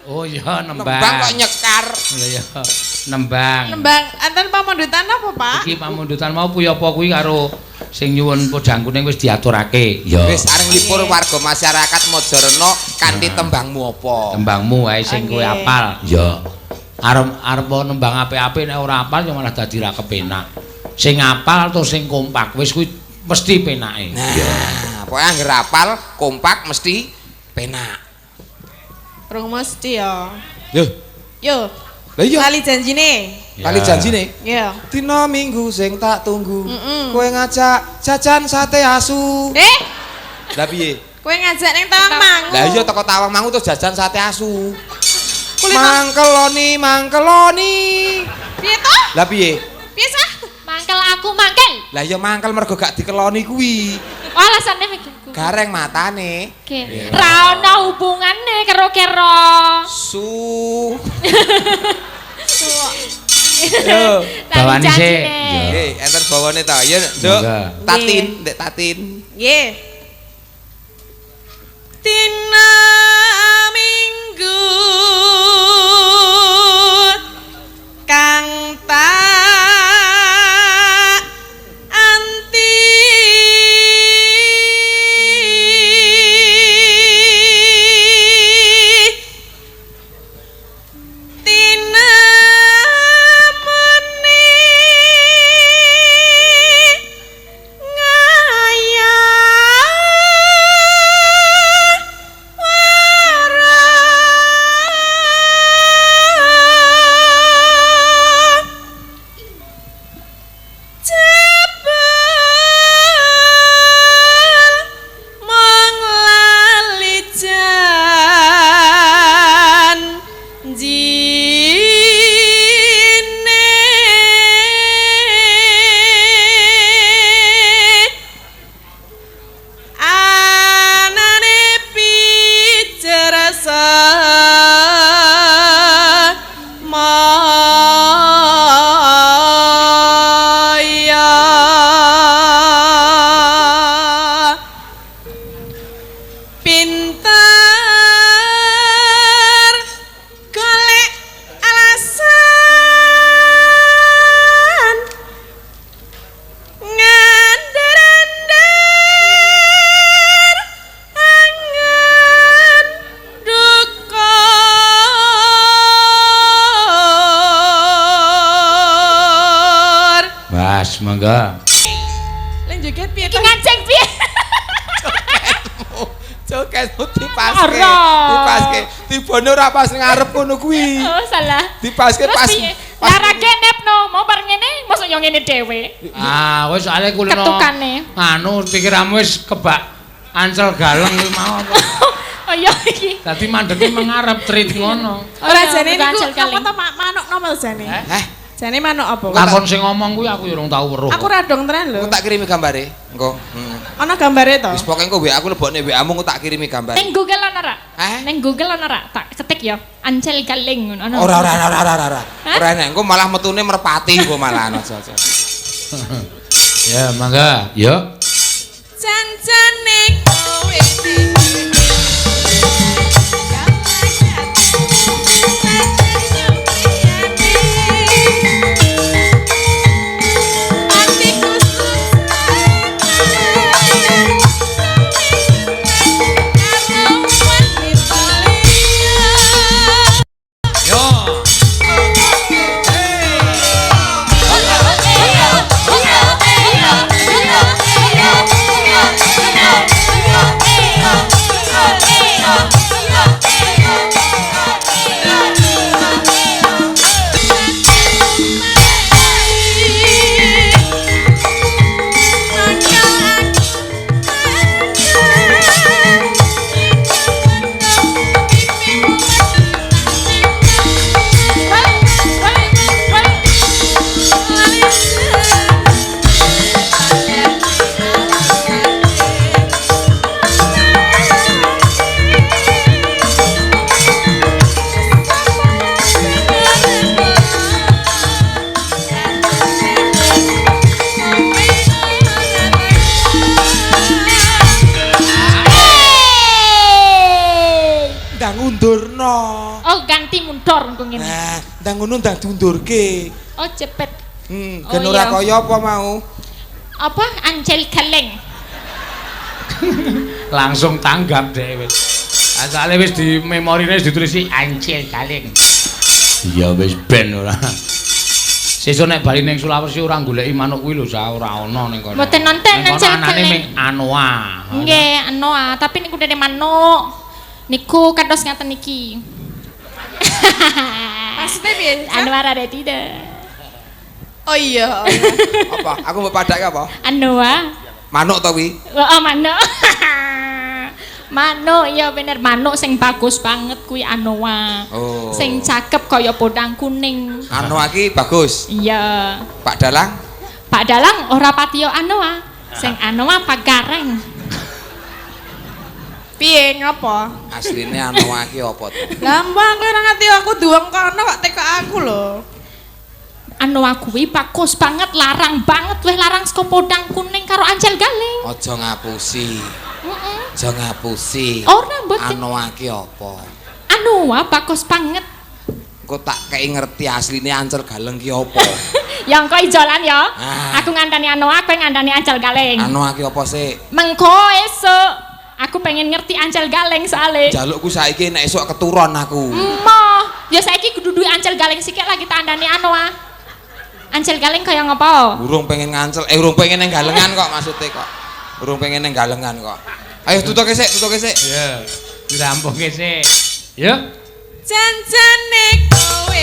Oh iya nembang. Nembang kok nyekar. Iya iya. Nembang. nembang enten pamundutan apa, Pak? Iki pamundutan mau kuwi apa kuwi karo sing nyuwun podang kuning wis diaturake. Ya. Wis areng lipur warga masyarakat Mojoreno kanthi tembangmu apa? Tembangmu wae sing kowe Oke. apal. Ya. Arep arep nembang apik-apik nek ora apal ya malah dadi ra kepenak. Sing apal atau sing kompak wis kuwi mesti penake. Nah, pokoke anggere apal kompak mesti penak. Rung mesti yo. Lho, Yo, Lah iya. Lali janjine. Lali janjine. Iya. Dina Minggu sing tak tunggu. Kowe ngajak jajan sate asu. Eh, Lah piye? kowe ngajak ning Tawangmangu. Lah iya teko Tawangmangu terus jajan sate asu. Kulit Mangkeloni, mangkeloni. Piye to? Lah piye? Piye sah? Mangkel aku mangkel. Lah iya mangkel mergo gak dikeloni kuwi. Oh, alasane mikir kuwi. Gareng matane. Oke. Ra ono hubungane karo kero. Su. Yo. Bawani sik. Nggih, enten bawane ta. Ya, Nduk. Tatin, Ndek Tatin. Nggih. Dina Minggu kang tak anti Tina muni ngaya wara jebul mung lali janjine. Anane pijer maya pinter golek alasan ngandar-andar angan dukur. Mas, monggo. Leng joget piye Iki nganceng piye? Jogetmu dipaske. Ora. Dipaske. Tibane ora pas ngarep ngono kuwi. Oh, salah. Dipaske Terus pas. piye? pas- Lah ra genep no, mau bar ngene, mosok yo ngene dhewe. Ah, wis soalé kulino. Ketukane. Anu pikiranmu wis kebak ancel galeng kuwi mau apa. Oh iya iki. Dadi mandeke mengarep trit ngono. Ora jane bukan niku ancel apa kaleng. to manuk nopo jane? Heh, Jane manuk apa? Lakon sing ngomong kuwi aku ya urung tau weruh. Aku ra dong tenan lho. engko tak kirimi gambare. Engko. Heeh. Ana gambare to? Wis pokoke engko WA aku lebokne WA-mu engko tak kirimi gambare. Ning Google ana ra? Eh? Ning Google ana ra? Tak ketik ya. Ancel kaleng ngono ana. Ora ora ora ora ora. Hah? Ora enak, engko malah metune merpati engko malah aja aja. Ya, mangga. Ya. Janjane kowe Yo. Ndang undurno. Oh, ganti mundur engko ngene. Nah, ndang ngono ndang diundurke. Oh, cepet. Hmm, Oh, ben ora iya. kaya apa mau. Apa ancel kaleng? Langsung tanggap deh wis. Asale wis di memorine wis ditulisi ancil kaleng. Iya wis ben ora. Sesuk nek bali ning Sulawesi ora goleki manuk kuwi lho, Sa, ora ana ning kono. Mboten nonton Ning kono ancil anane kaleng. ming anoa. Nggih, anoa, tapi niku dene manuk. Niku kados ngaten niki. Maksudnya piye? Anwar ada tidak? Oh iya. Apa? Aku mbok padake apa? Anoa. Manuk to kuwi? Oh, manuk. Manuk ya bener, manuk sing bagus banget kuwi Anoa. Oh. Sing cakep kaya podang kuning. Anoa ki bagus. Iya. Pak Dalang? Pak Dalang ora patiyo Anoa. Sing Anoa Pak Gareng. Piye ngopo? Asline Anoa ki apa to? Lah mbak aku ora ngerti aku duweng kono kok teko aku lho. Anoa kuwi bagus banget, larang banget, weh larang saka podang kuning karo ancel galing. Aja ngapusi. Heeh. Aja ngapusi. Ora mboten. Anoa ki apa? Anoa bagus banget. Engko tak kei ngerti asline ancel galeng ki apa. Ya engko ijolan ya. Ah. Aku ngandani Anoa, kowe ngandani ancel galeng. Anoa ki apa sih? Mengko esuk aku pengen ngerti ancel galeng soalé. Jalukku saiki nek esuk keturun aku. Emoh, ya saiki kudu duwe ancel galeng sikik lagi tak andani Anoa. Ancel galeng kaya ngopo? Urung pengen ngancel, urung pengen nang galengan kok maksudnya kok. Urung pengen nang galengan kok. Ayo tutuke sik, tutuke sik. Iya. Dirampungke sik. Yuk. Janjane kowe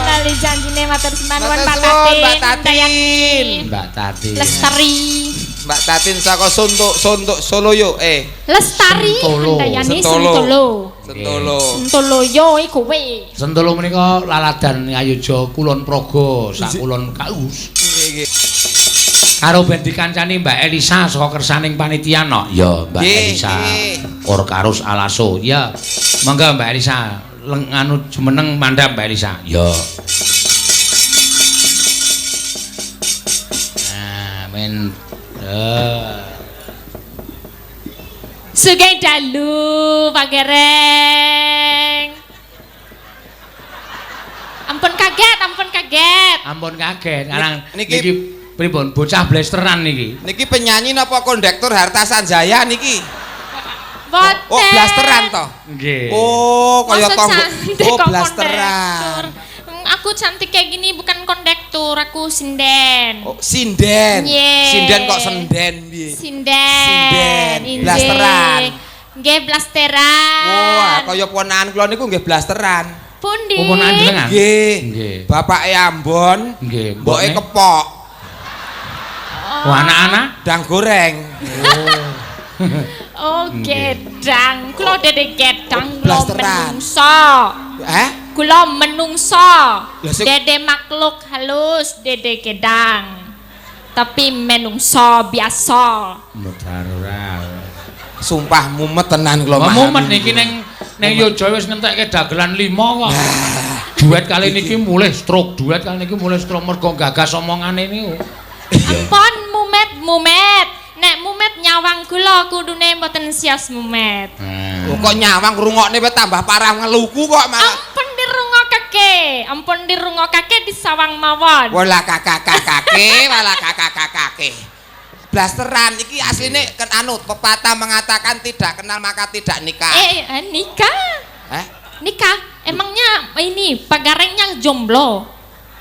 Tali janjine matur sembah nuwun Matur Pak suwun, Tatin. Mbak Tatin. Mbak Tatin. Lestari. Mbak Tatin saka Suntuk Soloyo Lestari Sentolo. Handayani Sentolo. Sentolo. Sentolo. Sentolo yo iku kowe. Sentolo menika laladan Ngayogya Kulon Progo, sakulon Kaus. Nggih, nggih. Karo ben dikancani Mbak Elisa saka kersaning panitia no. Ya, Mbak Nggih, Elisa. nggih. Orkarus Alaso. Ya. Monggo Mbak Elisa, leng anu jumeneng mandhap Mbak Elisa. Ya. Nah, men Sugeng dalu Pak Gereng. Ampun kaget, ampun kaget. Ampun kaget. Arang Niki- niki pripun bocah blesteran niki. Niki penyanyi napa kondektur Harta Sanjaya niki? Boten. Oh, blasteran toh? Nggih. Oh, kaya Masa tonggo. cantik Oh, kok blasteran. kondektur. Aku cantik kayak gini bukan kondektur, aku sinden. Oh, sinden. Nggih. Sinden kok senden piye? Sinden. Sinden. Injih. Blasteran. Nggih, blasteran. Wah, kaya ponakan kula niku nggih blasteran. Pundi? Oh, ponakan jenengan? Nggih. Nggih. Bapake Ambon, Nggih, mboke mbokne? kepok, Oh, anak-anak. dang goreng. Oh, gedang. Kula dede gedang, kula Blasteran. menungso. Eh? Kula menungso. Lah, sing- Dede makhluk halus, dede gedang. Tapi menungso biasa. Modar ora. Sumpah mumet tenan kula Wah, memahami. mumet niki ning Yogya wis ngentekke dagelan 5 kok. Duet kali niki mulih stroke, duet kali niki mulih stroke mergo gagas omongane niku. Ampun mumet mumet. Nek mumet nyawang kula kudune mboten sias mumet. Oh, kok nyawang ngrungokne wae tambah parah ngeluku kok malah. Ampun dirungokake, ampun dirungokake disawang mawon. Wala kakak-kakake, wala kakak-kakake. Blasteran iki asline kan anu pepatah mengatakan tidak kenal maka tidak nikah. Nikah. Eh? Nikah. Emangnya ini Pak Garengnya jomblo?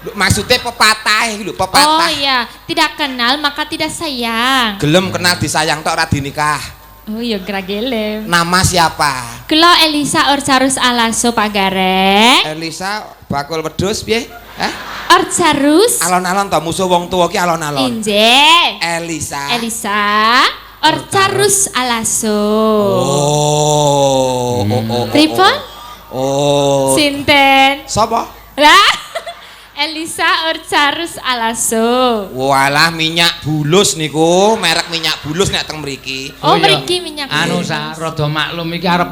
Lho, maksudnya pepatah iki lho, pepatah. Oh iya, tidak kenal maka tidak sayang. Gelem kenal disayang tok ora dinikah. Oh iya, gragelem. Nama siapa? Kula Elisa Orcarus Alaso Pak Gareng. Elisa bakul wedhus piye? Eh? Orcarus. Alon-alon to musuh wong tuwa ki alon-alon. Injih. Elisa. Elisa Orcarus Alaso. Oh. Oh, oh, oh. Pripun? Oh. Sinten? Sapa? Lah. Elisa Orcarus Alaso. Walah minyak bulus niku, merek minyak bulus nek teng mriki. Oh, mriki minyak. Anu sa rada maklum iki arep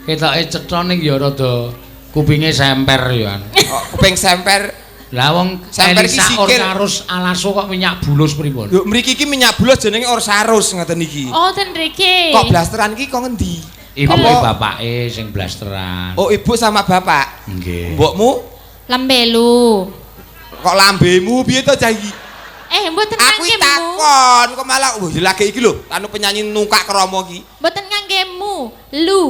ketoke cetha ning ya rada kupinge semper ya. Oh, kuping semper. Lah wong Semper iki Elisa sikil. Orcarus Alaso kok minyak bulus pripun? Lho mriki iki minyak bulus jenenge Orsarus ngoten iki. Oh, ten mriki. Kok blasteran iki kok ngendi? Ibu Apa? bapake sing blasteran. Oh, ibu sama bapak. Nggih. Mbokmu Lambelu. Kok lambemu piye to cah iki? Mboten Aku iki nganggemu. takon kok malah wah lagi iki lho, anu penyanyi nungkak krama iki. Mboten nganggemu. Lu.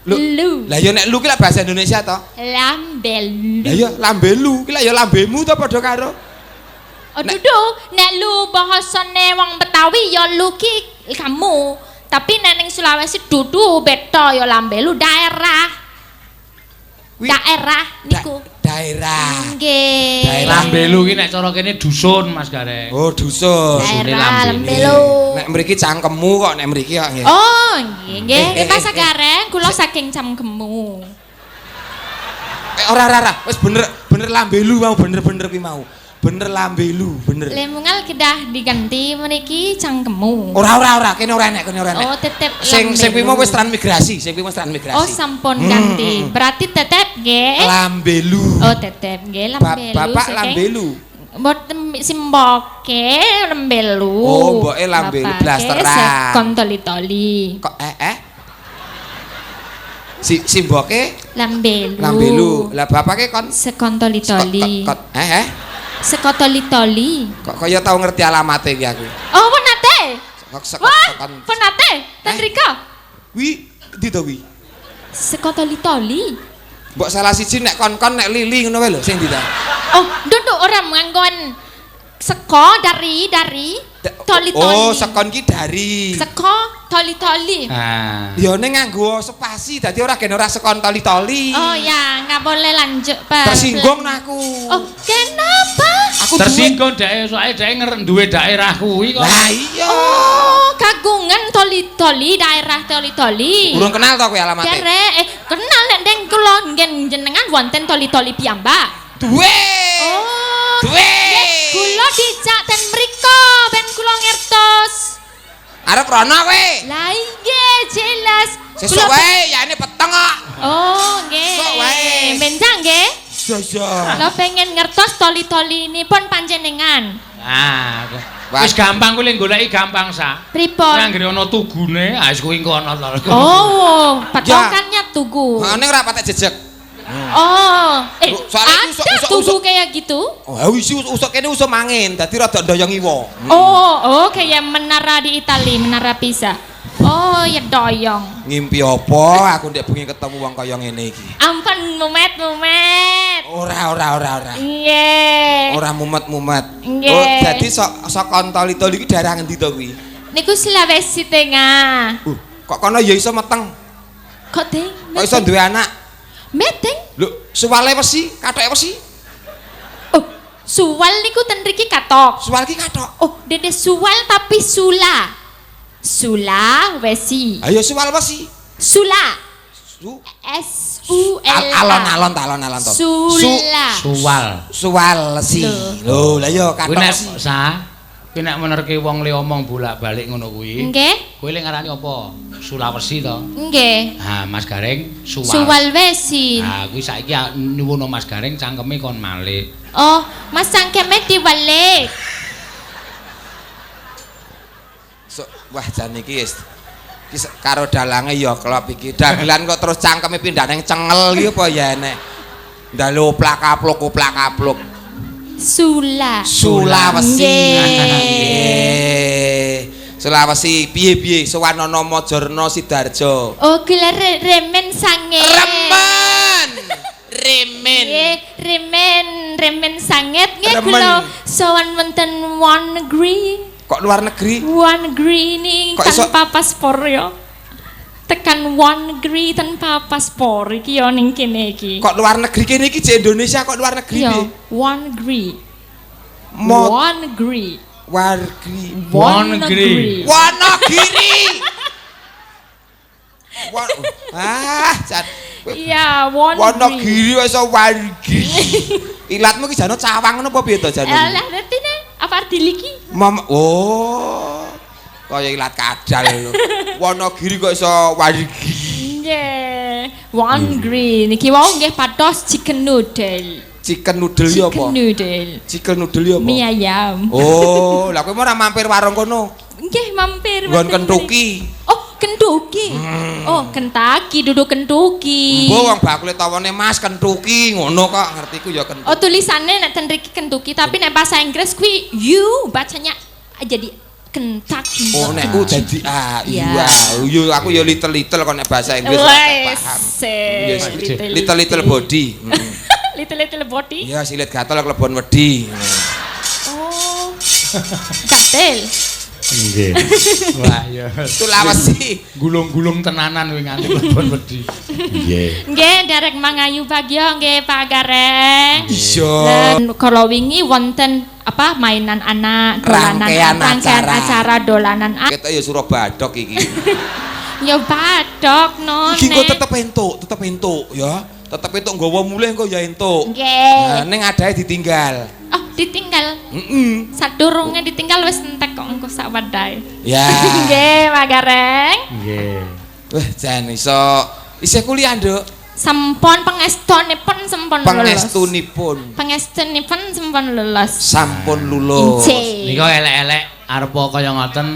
Lho, Lu. Lah ya nek lu ki lak bahasa Indonesia to. Lambelu. Lah ya lambelu ki lak ya lambemu to padha karo. Oh, dudu, nek lu bahasane wong Betawi ya lu ki kamu. Tapi nek ning Sulawesi dudu beda ya lambelu daerah. Kuwi Daerah niku. Daerah. Nggih. Daerah. Lambelu ki nek cara kene dusun Mas Gareng. Oh, dusun. Dusune Daerah Lambelu. Lambelu. Nek mriki cangkemmu kok nek mriki kok nggih. Oh, nggih nggih. Pak Gareng, kula saking cangkemmu. Ora ora ora, wis bener bener lambelu mau bener-bener kuwi mau. Bener lambelu, bener. Lemungal kedah diganti meniki cangkemmu. Ora ora ora, kene ora enek, kene ora enek. Oh, tetep Sing sing kuwi mau lambelu. wis transmigrasi, sing kuwi wis transmigrasi. Oh, sampun ganti. Berarti tetep nggih. Lambelu. Oh, tetep nggih lambelu. Bapak saking- lambelu. Mboten simboke lambelu. Oh, mboke lambelu, Bapake blasteran. Sekon toli-toli. Kok Si simboke Lambelu. lambelu. Lah bapake kon Sekon toli-toli. Kot Seko toli-toli. Kok kaya tau ngerti alamate iki aku. Oh, pun nate. Kok Wah, kon pun nate. Ten riko. Kuwi ndi to kuwi? Seko toli-toli. Mbok salah siji nek kon-kon nek lili ngono wae lho sing ndi ta? Oh, duduk orang nganggon seko dari toli-toli. Oh, sekon ki dari. Seko toli-toli. Ah. Ya ning nganggo spasi dadi ora gen ora sekon toli-toli. Oh ya, nggak boleh lanjut Pak. Tersinggung nah aku. Oh, kenapa? Aku duwe- Tersinggung dhek soalnya dhek duwe daerah kuwi kok. Lah iya. Oh, kagungan toli-toli daerah toli-toli. Urung kenal to kowe alamate? Derek, kenal nek deng kula ngen jenengan wonten toli-toli piyambak. Duwe. Oh. Duwe. Nggih, kula dijak ten mriko ben kula ngertos. Arep rono kowe. Lah nggih, jelas. Sesuk wae yane peteng kok. Oh, nggih. Sesuk wae. Benjang nggih. Iya. Kula pengen ngertos toli-toli ini pun panjenengan. Ah, wis gampang kuwi goleki gampang sa. Pripun? Anggere ana tugune, ah wis kuwi kono to. Oh, patokannya tugu. Heeh, ning ora patek jejeg. Oh, Soalnya ada tugu kayak gitu? Oh, isi usuk kene usuk mangin, dadi rada ndoyong iwa. Oh, kayak menara di Itali, menara Pisa. Oh, ya doyong. Ngimpi apa aku ndek bengi ketemu wong kaya ngene iki. Ampun mumet-mumet. Ora ora. Nggih. Ora mumet-mumet. Nggih. Oh, dadi sok kontoli-toli iki daerah ngendi to kuwi? Niku Sulawesi Tengah. Kok kono ya iso meteng? Kok ding? Kok iso duwe anak? Meteng? Lho, suwale wesi, kathoke wesi. Oh, suwal niku ten mriki katok. Suwal ki kathok. Oh, dede suwal tapi sula. Sula wesi. Ayo suwal wesi. Sula. Su S U L A. Alon-alon ta alon-alon to. Sula. Suwal. Suwal wesi. Lho, lah ya Kuwi kathok nek wesi. sa, kuwi nek menerke wong le omong bolak-balik ngono kuwi. Nggih. Kowe le ngarani apa? Sulawesi to. Nggih. Ha, Mas Gareng suwal. Suwal wesi. Ha, kuwi saiki nyuwun Mas Gareng cangkeme kon malik. Oh, Mas cangkeme diwalik. So, wah jan iki wis iki karo dalange ya klop iki. Dagelan kok terus cangkeme pindah nang cengel iki apa ya enek. Ndalu oplak-aplok oplak-aplok. Sula. Sulawesi. Nggih. Sulawesi piye-piye sowan ana Majorna Sidarjo. Oh, gila remen sange. Remen. Remen. Nggih, remen sanget nggih Remen. kula sowan wonten Wonogiri. Kok luar negeri? Wonogiri ini Kok iso- tanpa paspor ya. Tekan Wonogiri tanpa paspor iki ya ning kene iki. Kok luar negeri kene iki jek Indonesia kok luar negeri Iya, piye? Wonogiri. Mo Wonogiri. Wargri. Wonogiri. Wonogiri. Ah, jan. Iya, Wonogiri. Wonogiri kok iso wargi. Ilatmu ki jane cawang ngono apa piye to jane? Alah, ngerti ne? Apa ardili ki? Mom oh. Kaya ilat kadal lho. Wonogiri kok iso wargi. Nggih, Wonogiri niki wau nggih pados chicken noodle. Chicken noodle ya apa? Chicken noodle. Chicken noodle ya apa? Mie ayam. Oh, lah kowe ora mampir warung kono. Nggih, mampir. Nggon wonten Kentucky. mriki. Oh, Kentuki. Oh, Kentucky duduk Kentucky. Mbok wong bakule tawane Mas Kentucky ngono kok ngertiku ya Kentucky. Oh, tulisannya nek ten riki Kentucky, tapi nek bahasa Inggris kuwi U bacanya jadi Kentucky. Oh nek U dadi A. Iya. Iya, aku ya little-little kok nek bahasa Inggris ora paham. Wes, Little little body. Little little body. Iya, silit gatel klebon wedi. Oh. Gatel. Nggih. Wah, ya. Sulawesi. Gulung-gulung tenanan kuwi nganti klebon wedi. Nggih. Nggih, derek mangayu bagyo nggih Pak Gareng. Iya. Dan kalau wingi wonten apa mainan anak, dolanan Rangkaian rangkaian acara. acara dolanan anak. Kita ya Surabadok iki. Ya badok no. Iki engko tetep entuk ya. Tetep entuk nggawa mulih engko ya entuk. Nggih. Nah, ning adahe ditinggal. Oh, ditinggal. Heeh. Sadurunge ditinggal wis entek kok engko sak wadahe. Ya. Nggih, Pak Gareng. Nggih. Wah, jan iso isih kuliah, Nduk. Sampun pengestunipun sampun lulus. Pengestunipun Pengestunipun sampun lulus. sampun lulus. Injih. Nika elek-elek arepa kaya ngoten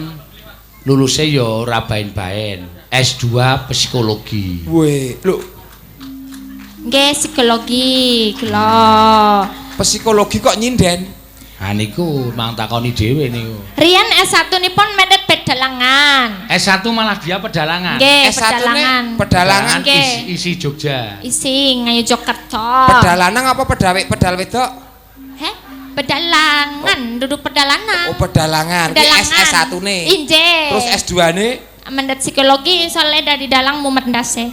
luluse ya ora baen-baen. S2 psikologi. Weh, lho, Nggih, psikologi kula. psikologi kok nyinden? Ha niku mang takoni dhewe niku. Riyen S1 nipun mendhet pedalangan. S1 malah dia pedalangan. Nggih, S1 ne pedalangan. Pedalangan. Nggih. Isi, isi Jogja. Isi Ngayogyakarta. Pedalanang apa pedawek pedal wedok? Heh, pedalangan, duduk pedalangan. Oh, pedalangan. Ki Pedalangan. S1 ne. Injih. Terus S2 ne Mendhet psikologi soalnya dari dalang mumet ndase.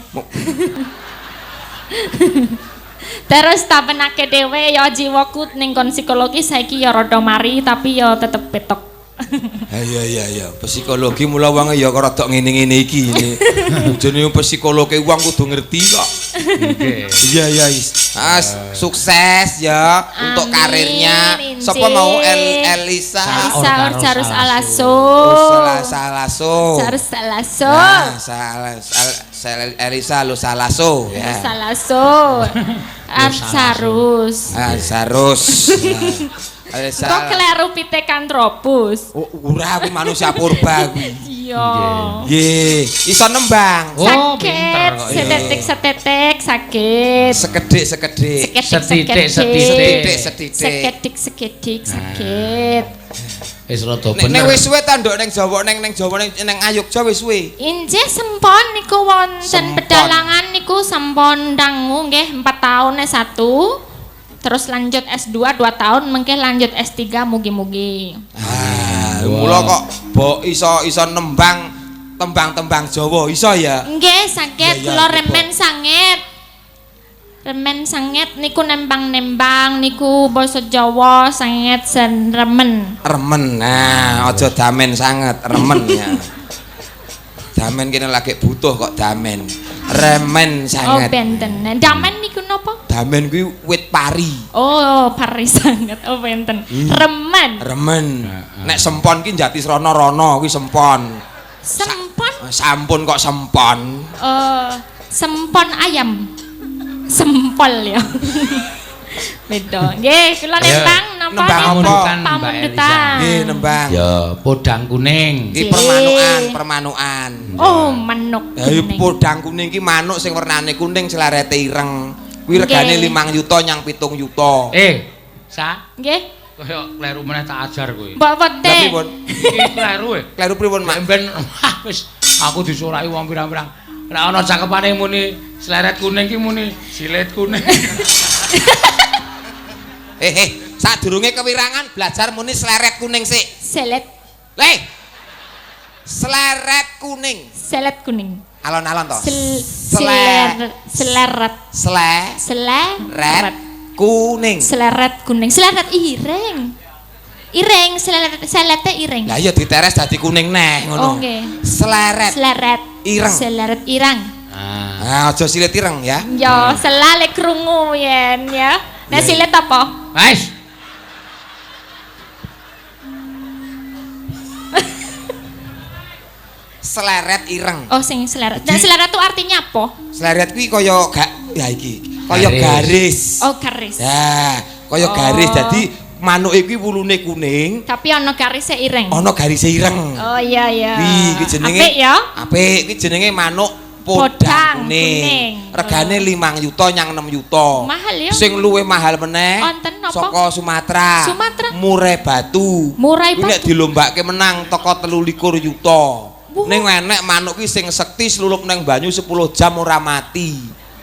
Terus tak penake dhewe ya jiwaku ning kon psikologi saiki ya rada mari tapi ya tetep petok. Iya iya iya, psikologi mula wong ya rada ngene-ngene iki. Jenenge psikologi wong kudu ngerti kok. Nggih. Iya iya. Sukses ya untuk Amin, karirnya. injih. Sapa mau Elisa? Elisa Sarus Alaso. Salaso. Sarus Alaso. Nah, Elisa lu Salaso ya. Salaso. Sarus. Ah, Sarus. Elisa. Kok kleru Pithecanthropus? Oh, ora aku manusia purba kuwi. Iya. Nggih, iso nembang. Oh, Sakit, pinter kok. setetik-setetik sakit. Sekedhik-sekedhik. Setitik, setitik. Setitik-setitik. Sekedik-sekedik sakit. Wis rada Nek bener. nek wis suwe ta nduk ning Jawa ning ning Jawa ning Ayogja wis suwe. Injih sempon niku wonten Sempon. pedalangan niku sampun dangu nggih 4 tahun S1. Terus lanjut S2 2 tahun mengke lanjut S3 mugi-mugi. Ah, mula kok mbok iso iso nembang tembang-tembang Jawa iso ya. Nggih saged Ya, ya, kula nggih, remen sanget. Remen sanget niku nembang-nembang niku basa Jawa sanget sen remen. Remen. Nah, aja damen sanget, remen ya. Damen kene lagi butuh kok damen. Remen Oh sanget. benten. Damen niku napa? Damen kuwi wit pari. Oh, pari sanget. Oh benten. Remen. Remen. Nek sempon ki jati srana-rana kuwi sempon. Sempon. Sampun kok sempon. Sempon ayam. Sempol ya. Beda. Nggih, kula nembang napa? Nembang apa? Pamundutan, Mbak Pamundutan. Nggih, nembang. Ya, podang kuning. Iki permanukan, permanukan. Oh, manuk. Ya podang kuning ki manuk sing wernane kuning selarete ireng. Kuwi regane 5 yuta nyang 7 yuta. Sa, Nggih. kaya kleru meneh tak ajar kowe. Mbok wete. Lah pripun? Iki kleru e. Kleru pripun, Mak? Ben wis aku disoraki wong pirang-pirang. Nek ana cakepane muni sleret kuning ki muni silet kuning. Sadurunge kewirangan belajar muni sleret kuning sik. Selet, Le. Sleret kuning. selet kuning. Alon-alon to. Seleret, seleret, Sleret kuning. Seleret kuning, seleret ireng. Ireng, seleret, selete ireng. Lah iya diteres dadi kuning neh ngono. Oke. Sleret. Seleret Ireng. Seleret ireng. Ah, aja silet ireng ya. Yo, selale krungu yen ya. Nek silet apa? Wes. Seleret ireng. Oh, sing seleret. Nah, seleret itu artinya apa? Seleret kuwi kaya gak ya iki, kaya garis. Oh, garis. Ya, kaya garis dadi Manuke kuwi wulune kuning, Tapi ana garise ireng. ana garise ireng. Oh iya iya. Wih, iki jenenge Apik ya. Apik, iki jenenge manuk podang Podang kuning. kuning. Regane 5 yuta nyang 6 yuta. Mahal ya. Sing luwih mahal meneh Wonten napa? saka Sumatera. Sumatera. Murai Batu. Murai Kuwi nek Batu. dilombake menang teko 23 yuta. Wah. Ning enek manuk ki sing sekti slulup nang banyu 10 jam ora mati.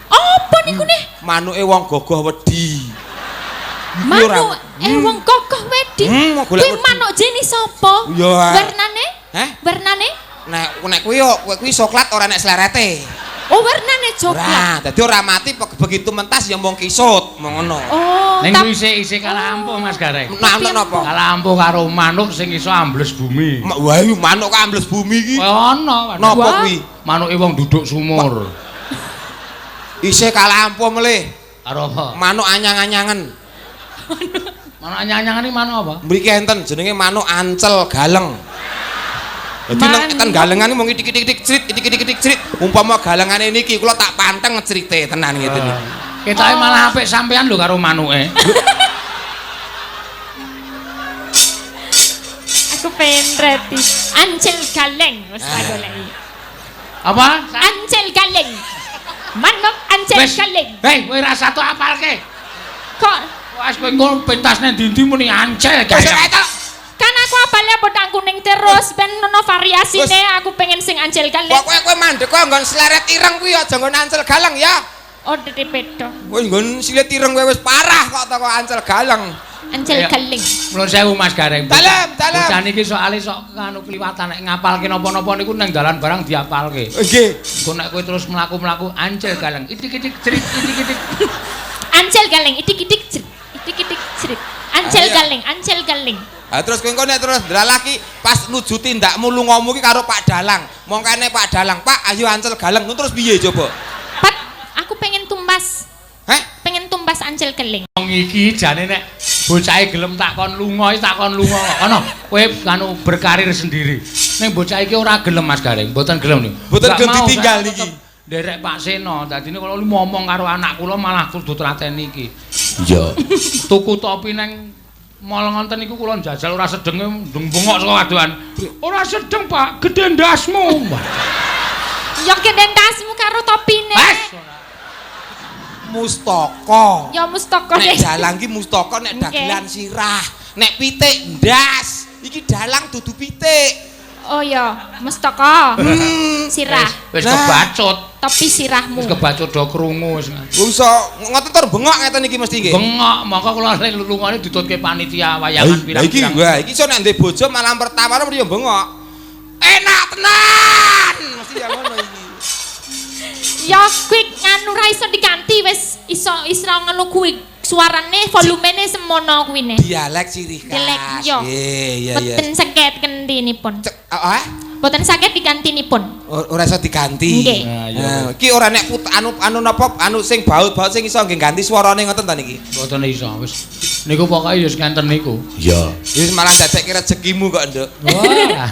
Apa niku nih? Manuke wong gogoh wedi. Iki ora- Manuk wong kokoh wedi. Golek Kuwi wedi. manuk jenis apa? Iya. Warnane? Heh? Warnane? Nek nek kuwi yo kuwi soklat ora nek slerete. Oh, warnane coklat. Ora, dadi ora mati begitu mentas ya mung kisut, mung ngono. Oh, Ning tap- kuwi isih kalah ampuh Mas Gareng. Nah, ono napa? Kalah ampuh karo manuk sing iso ambles bumi. Wah, iki manuk kok ambles bumi iki. Kaya ana. Napa kuwi? Manuke wong duduk sumur. Isih kalah ampuh melih. Karo apa? Manuk anyang-anyangen. Manuk anyang-anyangan iki manuk apa? Mriki enten jenenge manuk ancel galeng. Dadi nang Manuk. ten galengan mung itik-itik crit, itik-itik crit. Umpama galengane niki kula tak panteng crite tenan ngeten iki. Ketoke malah apik sampean lho karo manuke. Aku pengen reti. Ancel galeng wis tak goleki. Apa? Ancel galeng. Manuk ancel Wis. galeng. Hei, kowe ra satu apalke. Kok Wes kowe engko pentas nang ndi-ndi muni ancel Wis galeng. ora kan aku apalnya podang kuning terus ben ono variasine aku pengen sing ancel galeng. Pokoke kowe mandek kok nggon sleret ireng kuwi aja nggon ancel galeng ya. Oh, dede pedo. Kowe nggon silit ireng kowe wis parah kok teko ancel galeng. Ancel Iya. galeng. Nuwun sewu Mas Gareng. Dalem, dalem. Bocah niki soalé sok anu kliwatan nek ngapalke napa-napa niku nang dalan barang diapalke. Nggih. Engko nek kowe terus mlaku-mlaku ancel galeng. Itik-itik cerit itik-itik. Ancel galeng itik-itik cerit. Itik-itik cerit. Ancel Ayo. galeng, ancel galeng. Ha terus kowe engko nek terus ndlalaki pas nuju tindakmu lungamu ki karo Pak Dalang. Mongkane Pak Dalang, Pak ayo ancel galeng. Ngono terus piye coba? Pat, aku pengen tumbas. Heh? Pengen tumbas ancel galeng. Wong iki jane nek bocahe gelem tak kon lunga, tak kon lunga kok. Kono kowe anu berkarir sendiri. Ning bocah iki ora gelem Mas Gareng, mboten gelem niku. Mboten Gak gelem mau, ditinggal saya niki. tetep Nderek Pak Seno, dadine kula ngomong karo anak kula malah kudu tlateni iki. Iya. Tuku topi neng mall ngonten niku kula njajal ora sedenge ndung bengok saka kadohan. Ora sedeng, Pak, gedhe ndasmu. Wah, Ya gede ndasmu karo topine. Wes. Mustaka. Ya mustaka Nek deh. dalang ki mustaka, nek Nggih. dagelan sirah, nek pitik ndas. Iki dalang dudu pitik. Oh ya, mustaka. Sirah. Wis Nah. kebacut, Topi sirahmu. wis kebacut do krungu wis. Iso ngoten tur bengok ngeten iki mesti nggih. Bengok, mongko kula lek lungane ditutke panitia wayangan Lah iki pirang-pirang. wah iki iso nek ndek bojo malam pertama mesti yo bengok. Enak tenan. Mesti ya ngono iki. Ya kuwi nganu ra iso diganti wis iso iso ngono kuwi suarane volumene semono kuwi ne. Dialek ciri khas. Dialek, yo. Nggih, iya iya. Boten saged kentinipun. Cek, ah, Boten saged digantinipun. Ora iso diganti. Nggih. Nah, iya. Nah, iki ora nek anu anu napa anu sing baut-baut sing iso nggih ganti suarane ngoten ta niki. Mboten iso wis. Niku pokoke ya wis ngenten niku. Iya. Wis malah dadekke rezekimu kok, Nduk. Wah.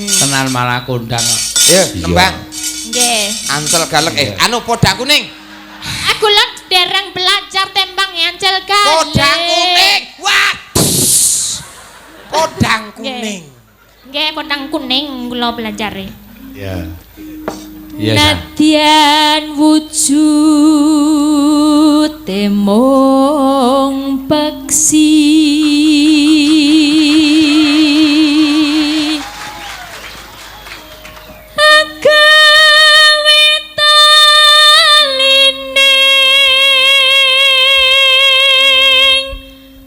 Tenan malah kondang. Ayo, nembang. Nggih. Ancel galeng anu podang kuning. Aku lan dereng belajar tembang ancel galeng. Podang kuning. Wah. Podang kuning. Nggih, podang kuning kula belajare. Iya. Iya, Sa. Nadyan wujud mung peksi agawe talining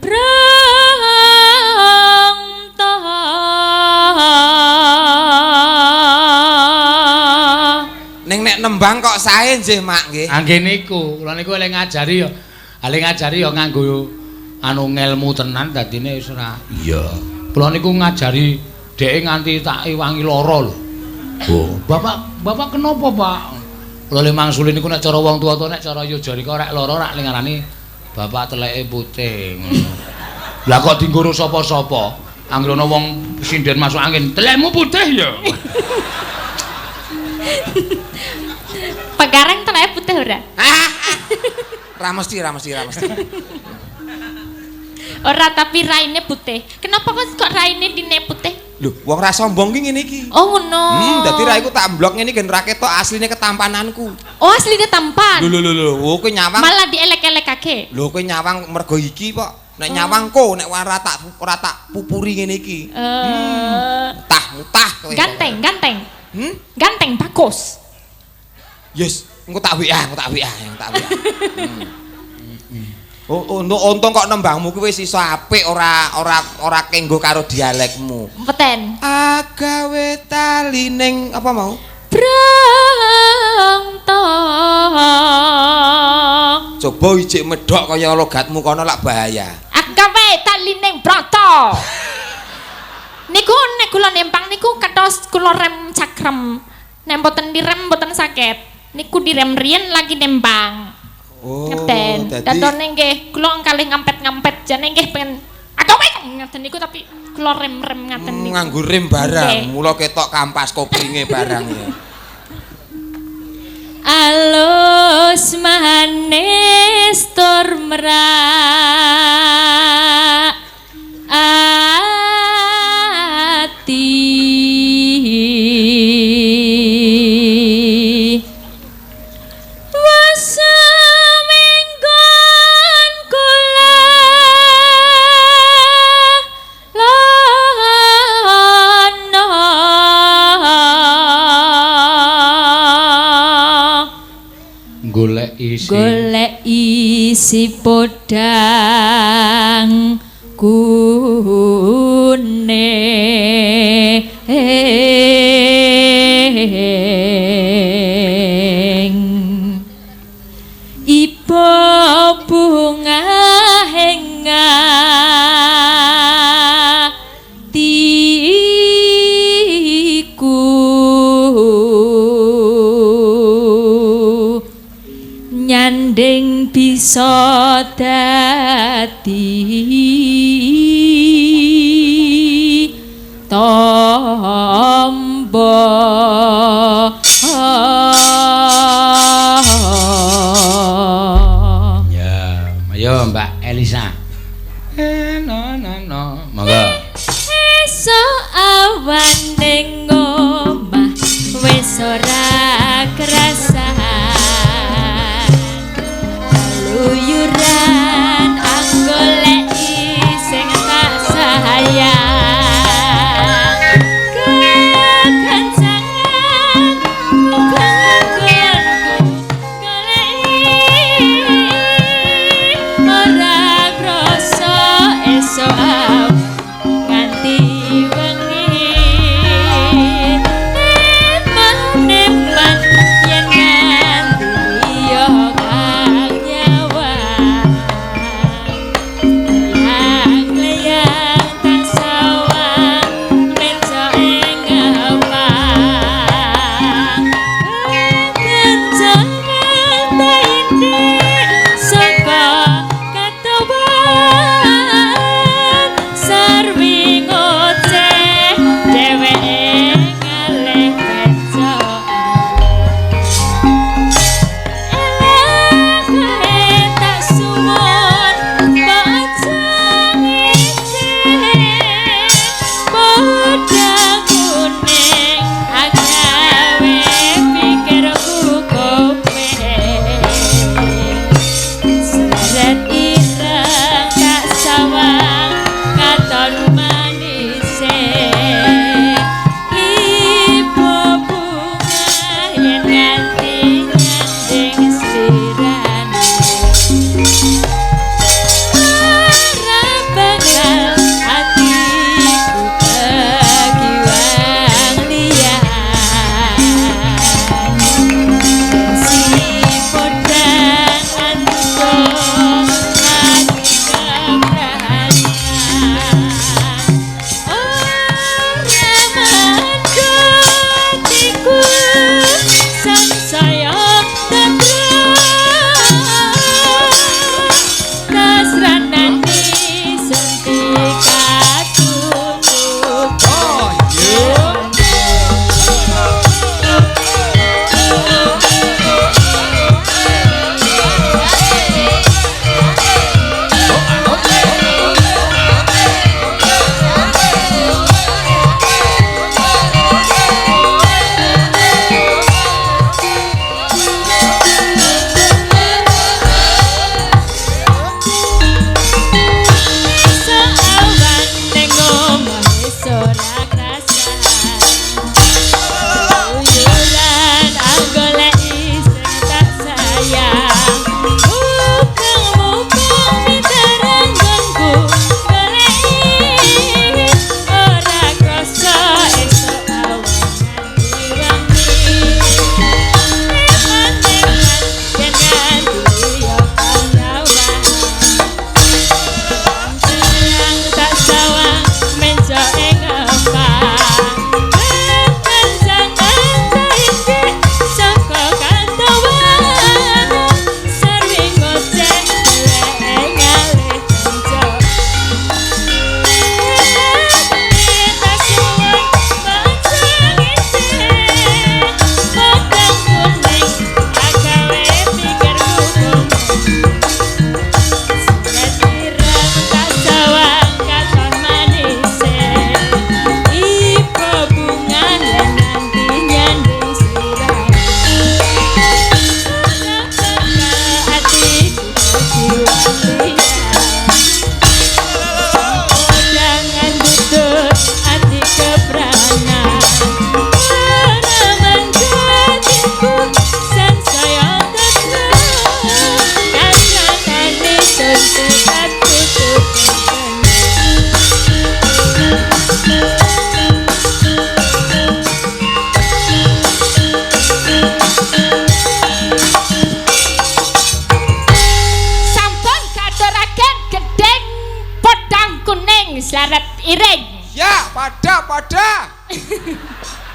prangta. Ning nek nembang kok sae nggih, Mak nggih. Angge niku, kula niku oleh ngajari ya, ale ngajari ya nganggo anu ngelmu tenan dadine wis ora. Iya. Kula niku ngajari dheke nganti tak iwangi lara lho. Oh. Bapak, bapak kenapa, Pak? Kula le mangsuli niku nek cara wong tuwa-tuwa nek cara Yojarika rek lara rak ning ngarani bapak teleke putih ngono. Lah kok dinggoro sapa-sapa? Anggere ana wong sinden masuk angin, telekmu putih ya. Pegareng teleke putih ora? Ah. Ra mesti, ra mesti, ra mesti. Ora, tapi raine putih. Kenapa kok raine dine putih? Lho, wong ra sombong ki ngene iki. Oh ngono. Dadi raiku tak mblok ngene gen ra ketok asline ketampananku. Oh, asline tampan. Lho lho lho lho, oh, kowe nyawang. Malah dielek-elekake. Lho, kowe nyawang mergo iki kok. Nek nyawang ko nek ora tak pupuri ngene iki. Mutah mutah kowe. Ganteng, ganteng. Hmm? Ganteng bagus. Yes, engko tak WA, engko tak WA, engko tak WA. Oh, untung kok nembangmu kuwi wis iso apik, ora ora ora kenggo karo dialekmu. Mboten. Agawe tali ning apa mau? Brongto. Coba ijik medhok kaya logatmu kono lak bahaya. Agawe tali ning Broto. Niku nek kula nempang niku kados kula rem cakrem. Nek mboten direm mboten sakit. Niku direm riyen lagi nembang. Oh, Ngeten. dadi Dadone nggih kula kalih ngampet-ngampet jane nggih pengen agawe ngaten niku, tapi kula rem-rem ngaten niku. Nganggo rem barang, Nggih. mula ketok kampas koplinge barang ya. Alus manis tur merak ati, Wasemenggon kula lana, Golek isi. Golek isi podang kuning, iba bunga ing atiku, nyanding bisa dadi tombo. Ya, ayo Mbak Elisa. No no no. Monggo. Esuk awan ning omah wis ora krasan, keluyuran anggoleki sing tak sayang, kekencangan muga-muga goleki ora krasa esuk awan nganti wengi, nemah.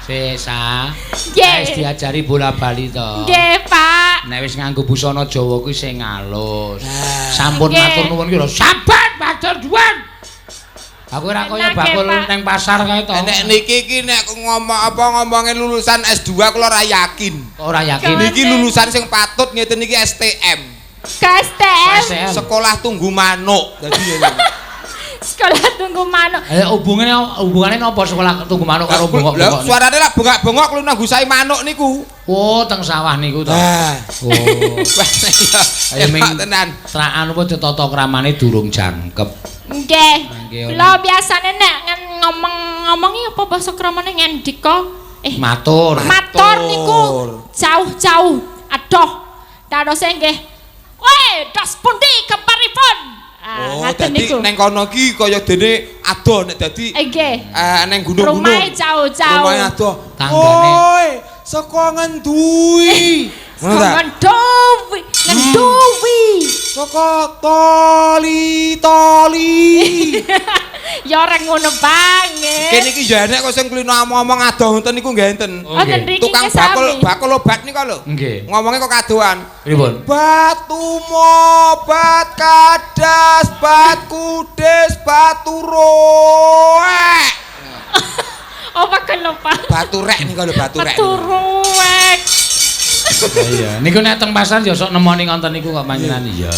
Sesa. Nggih. Wis diajari bola-bali to. Nggih, Pak. Nek wis nganggo busana Jawa kuwi sing alus. Sampun Nggih. matur nuwun ki lho. Sabar matur nuwun. Aku ora kaya Enak, bakul Pak. neng pasar kae to. Nek niki iki nek ngomong apa ngomongin lulusan S2 kula ora yakin. Ora yakin. Niki lulusan sing patut ngeten niki STM. KSTM. STM. Sekolah tunggu manuk. Dadi ya. Sekolah tunggu manuk. Eh hubungane napa sekolah tunggu manuk karo Lah bengok-bengok? suarane lak bengak-bengok lu nang gusai manuk niku. Oh, teng sawah niku to. Ah. Oh. Wah iya. Ayo ming Enak tenan. Trakan apa ditata kramane durung jangkep. Nggih. Nggih, Kula biasane nek ngomong-ngomongi apa basa kramane ngendika? Matur. Matur niku jauh-jauh adoh. Dadose nggih. Weh, dos pundi kabaripun? Ah, Oh, ngaten dadi niku. neng kono ki kaya dene adoh nek dadi Nggih. Neng gunung-gunung. Rumahe jauh-jauh. Rumahe adoh. Tanggane. Oi, saka ngenduwi. Ngono ta? Ngenduwi, ngenduwi. Saka toli toli. Ya ora ngono banget. Kene iki ya enek kok sing klino ngomong adoh ngoten niku nggih enten. Oh, nggih. Wonten mriki Tukang nggih bakul sami. bakul obat niku lho. Nggih. Ngomongnya kok kadoan. Pripun? Batu mobat kadas bat kudes batu roek. Oh, bakul lupa. Batu rek niku lho batu rek. Batu ruwek. Iya, niku nek teng pasar ya sok nemoni ngonten niku kok panjenengan iya.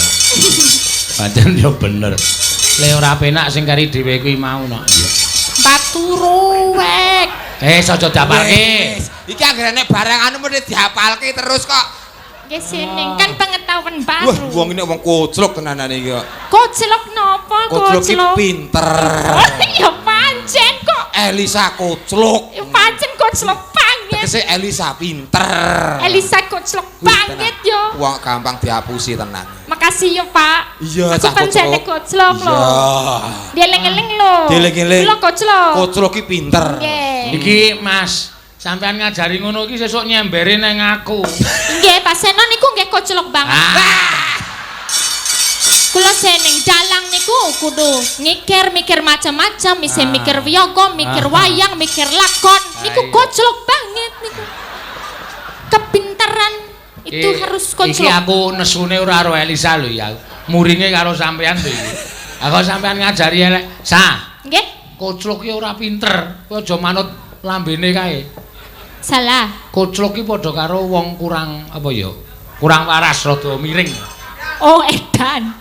Pancen ya bener. Le ora penak sing kari dhewe kuwi mau no. Iya. Batu ruwek. Eh, aja diapalke. Wis, iki anggere nek barang anu mesti diapalke terus kok. Nggih sining kan pengetahuan Wah, baru. wong ini wong koclok tenanane iki kok. Koclok napa Koclok iki koclok? pinter. Oh, ya pancen kok. Elisa koclok. Ya pancen koclok banget. Tegese Elisa pinter. Elisa koclok Wih, banget tenan. yo. Wong gampang dihapusi tenan. Makasih yo, Pak. Iya, Aku cah pancene koclok lho. Iya. Dieling-eling lho. Dieling-eling. Kula koclok. Koclok iki pinter. Nggih. Iki Mas, sampean ngajari ngono iki sesuk nyembere nang aku. Nggih, Pak Seno niku nggih koclok banget. Ah, Kula seneng dalang niku kudu ngikir mikir macam-macam, isih Ah. mikir wiyaga, mikir Ah. wayang, mikir lakon. Niku iya. koclok banget niku. Kepintaran itu harus Iki koclok. aku nesune ora karo Elisa lho ya. Muringe karo sampean lho iki. Aku sampean ngajari elek. Sa, Nggih, koclok ki ora pinter. Kowe aja manut lambene kae. salah. Koclok ki padha karo wong kurang apa ya? Kurang waras rada miring. Oh, edan.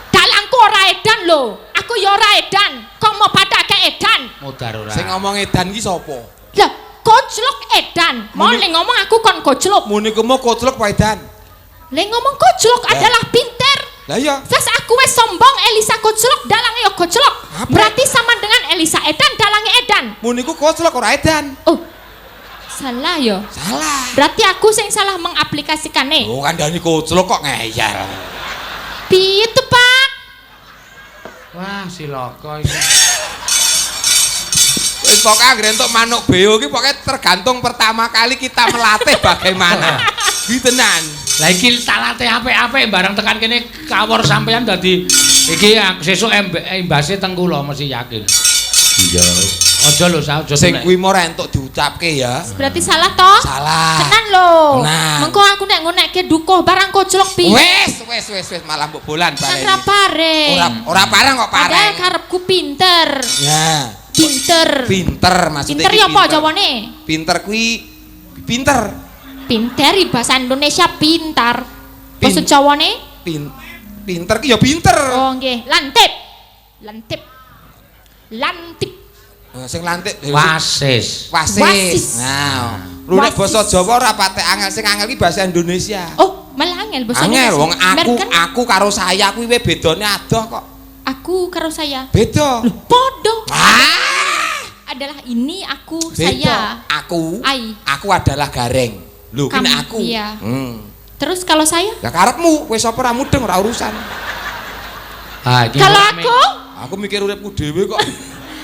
Dalangku ora edan lho. Aku ya ora edan. Kok mau padake edan? Modar ora. Sing ngomong edan ki sapa? Lah, koclok edan. Mau le ngomong aku kon koclok. Muni ku mau koclok apa edan? Le ngomong koclok Lah. adalah pinter. Lah iya. Terus aku wes sombong Elisa koclok dalange ya koclok. Apa? Berarti sama dengan Elisa edan dalange edan. Muni ku koclok ora edan. Oh. Salah ya. Salah. Berarti aku sing salah mengaplikasikannya. Oh, kandhane koclok kok ngeyel. Piye tuh, Pak? Wah, silaka iki. Wis pokoke anggere entuk manuk beo iki pokoke tergantung pertama kali kita melatih bagaimana. Iki tenan. Lah iki tak latih apik-apik bareng tekan kene kawor sampean dadi iki aku sesuk imbase teng kula mesti yakin. Iya. Aja lho, Sa, aja Sing nek- kuwi mau ora entuk diucapke ya. Berarti salah toh? Salah. Tenan lho. Tenan. Mengko aku nek ngonekke dukuh barang koclok piye? Wis, wis, wis, wis malah mbok bolan Kan baleni. ra pareng. Ora ora pareng kok Padahal pareng. karepku pinter. Ya, Pinter. pinter maksudnya. Pinter iki ya apa jawane? Pinter kuwi pinter. Pinter di bahasa Indonesia pintar. Bahasa Jawane? Pinter ki ya pinter. Oh nggih, lantip. Lantip. Lantip. Sing lantik Wasis. wasis. Wasis. Nah, lu nek Wasis. basa Jawa ora patek angel, sing angel ki bahasa Indonesia. Oh, malah angel bahasa Angel Indonesia. wong aku Merken aku karo saya kuwi we bedane adoh kok. aku karo saya. Beda. Loh, podo. Ah, Adalah ini aku beda. saya. Aku. Ai. Aku adalah gareng. Lho, ki Kamu, nek aku. iya. Hmm. Terus kalau saya? Lah karepmu kowe sapa ora mudeng ora urusan. Ah, iki Kalau rame. aku? Aku mikir uripku dhewe kok.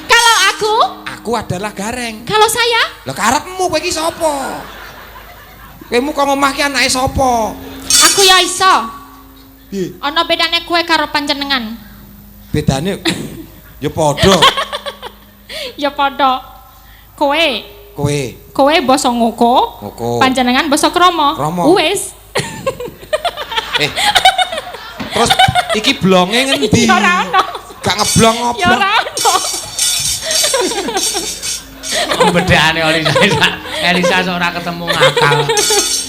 Kalau aku? Aku adalah gareng. Kalau saya? Lah karepmu kowe iki sapa? Kowe mu kok ngomah ki anake sapa? Aku ya iso. Piye? Ana bedane kowe karo panjenengan. Bedane ya padha. Ya padha. Kowe. Kowe. Kowe basa ngoko. Ngoko. Panjenengan basa krama. Krama. Wis. Eh. Terus iki blonge ngendi? Ya ora ono. Gak ngeblong Ya ngoblong. ora ono. Bedane Elisa. Elisa sok ora ketemu ngakal.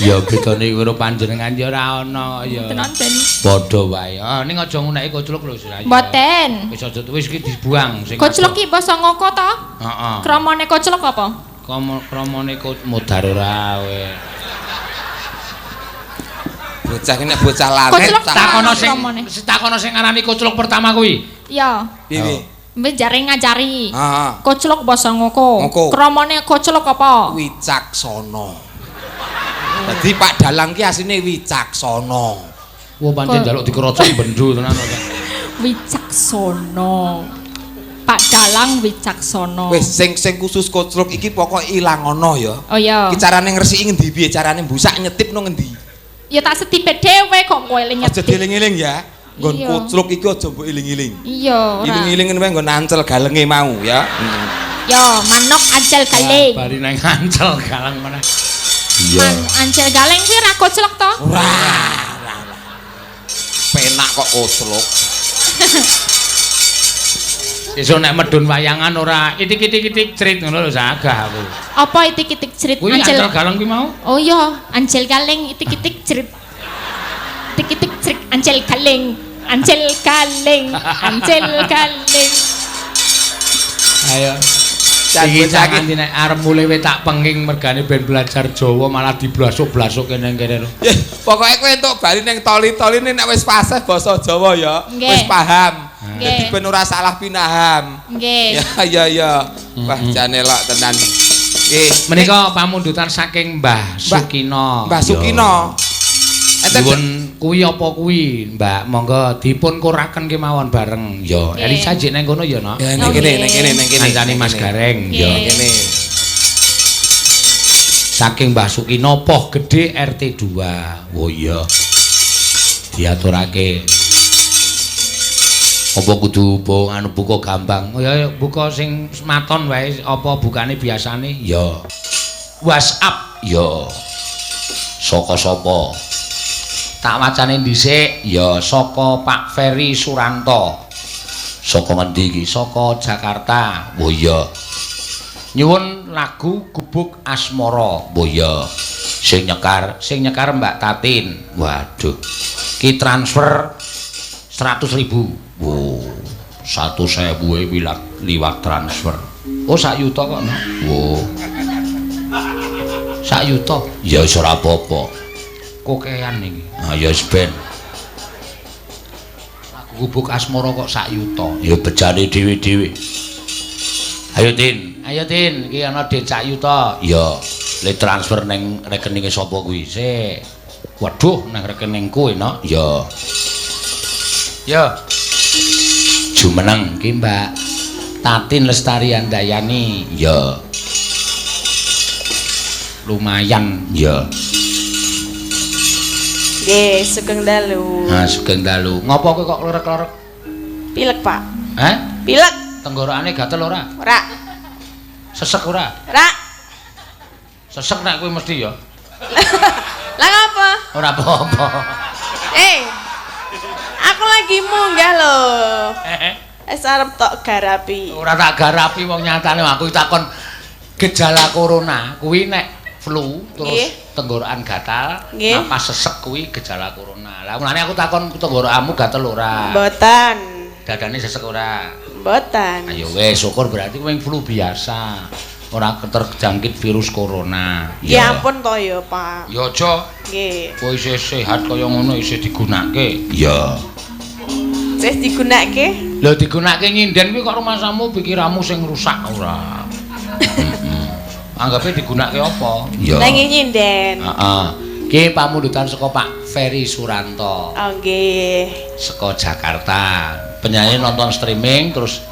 Ya bedane karo panjenengan ya ora ono ya. Tenan ben. Padha wae. Ah ning aja nguneki kocluk lho Suraya. Mboten. Wis aja wis iki dibuang sing. Kocluk ki basa ngoko to? Heeh. Kramane kocluk apa? Kramane modar ora kowe. Bocah iki nek bocah lanang Kocluk Takono sing Kramane. takono sing ngarani kocluk pertama kuwi. Ya. piye? Wis jare ngajari. Heeh. Kocluk basa ngoko. Ngoko. Kramane kocluk apa? Wicaksana. Dadi Pak Dalang ki asline Wicaksana. Wah pancen njaluk dikerocok bendho tenan kok. Wicaksana. Pak Dalang Wicaksana. Wis sing sing khusus kocluk iki pokoke ilangono ya. Oh iya. Iki carane ngresiki ngendi piye carane mbusak nyetip no ngendi? Ya tak setipe dhewe kok kowe le Aja nyetip. dieling-eling ya. Nggon Iya. kocluk iki aja mbok eling-eling. Iya, ora. Eling-elingen wae nggon ancel galenge mau ya. Yo, manuk ancel galeng. Bari nang ancel galang meneh. Iya. Man, ancel galeng kuwi ora koclok to? Ora, ora, ora. Penak kok kocluk. Sesuk nek medun wayangan ora itik-itik-itik crit ngono lho sagah aku. Apa itik-itik cerit Kuwi ancel? ancel galang kuwi mau? Oh iya, ancel galeng itik-itik cerit. Itik-itik cerit ancel galeng. Ancel galeng, ancel galeng. Ayo. Jan Iki bocah iki. nganti nek arep mulih we tak penging mergane ben belajar Jawa malah diblasuk-blasuk kene kene. Ya, pokoke kowe entuk bali ning toli-toline nek wis fasih basa Jawa ya, Nggih. wis paham. Nggih. Dadi ben ora salah pinaham. Nggih. Ya ya ya. Wah, jane lok tenan. Menika pamundutan saking Mbah Sukino. Mbah Sukino. Enten Nyuwun kuwi apa kuwi, Mbak? Monggo dipun kuraken kemawon bareng. Ya, Nggih. Elisa jek nang kono ya, Nok. Ya ning kene, ning kene, ning kene. Kancane Mas Gareng, ya. Nggih. Kene. Saking Mbah Sukino Poh Gedhe RT 2. Oh iya. Diaturake. Apa kudu bo anu buka gambang? Oh ya buka sing maton wae apa bukane biasane? Ya. WhatsApp ya. Saka sapa? Tak wacane dhisik ya saka Pak Ferry Suranto. Saka ngendi iki? Saka Jakarta. Oh iya. Nyuwun lagu Gubuk Asmara. Oh iya. Sing nyekar Mbak Tatin. Waduh. Ki transfer 100.000. Wow. 100.000 e liwat transfer. Oh sak yuta kok, no? Wow. Sak yuta. Ya wis ora apa-apa. Kokean iki. Ah ya wis ben. Lagu Gubuk Asmara kok sak yuta. Ya bejane dhewe-dhewe. Ayo Tin, ayo Tin, iki ana duit sak yuta. Ya, le transfer ning rekeninge sapa kuwi? Sik. Waduh, nang rekeningku enak. Ya. Ya. Jumeneng ki Mbak Tatin Lestari Handayani. Ya. Lumayan, ya. Nggih, sugeng dalu. Ha, sugeng dalu. Ngopo kowe kok klerek-klerek? Pilek, Pak. Heh? Pilek. Tenggorokane gatel ora? Ora. Sesek ora? Ora. Sesek nek kowe mesti ya. Lah ngapa? Ora apa-apa. Aku lagi munggah lho. Wis arep tok garapi. Ora tak garapi wong nyatane aku takon gejala corona kuwi nek flu terus Nggih. tenggorokan gatal, Nggih. napas sesek kuwi gejala corona. Lah mulane aku takon tenggorokanmu gatel ora? Mboten. Dadane sesek ora? Mboten. Ayo wis syukur berarti kuwi flu biasa. Ora terjangkit virus corona. Ya ampun to ya, Pak. Ya aja. Nggih. Kowe isih sehat kaya ngono isih digunake. Ya. Isih digunake? Lho digunake nyinden kuwi kok rumasamu pikiranmu sing rusak ora. Anggape digunake apa? Ya. Lah nggih nyinden. Heeh. Ki pamundutan saka Pak Ferry Suranto Oh nggih. saka Jakarta. Penyanyi nonton streaming terus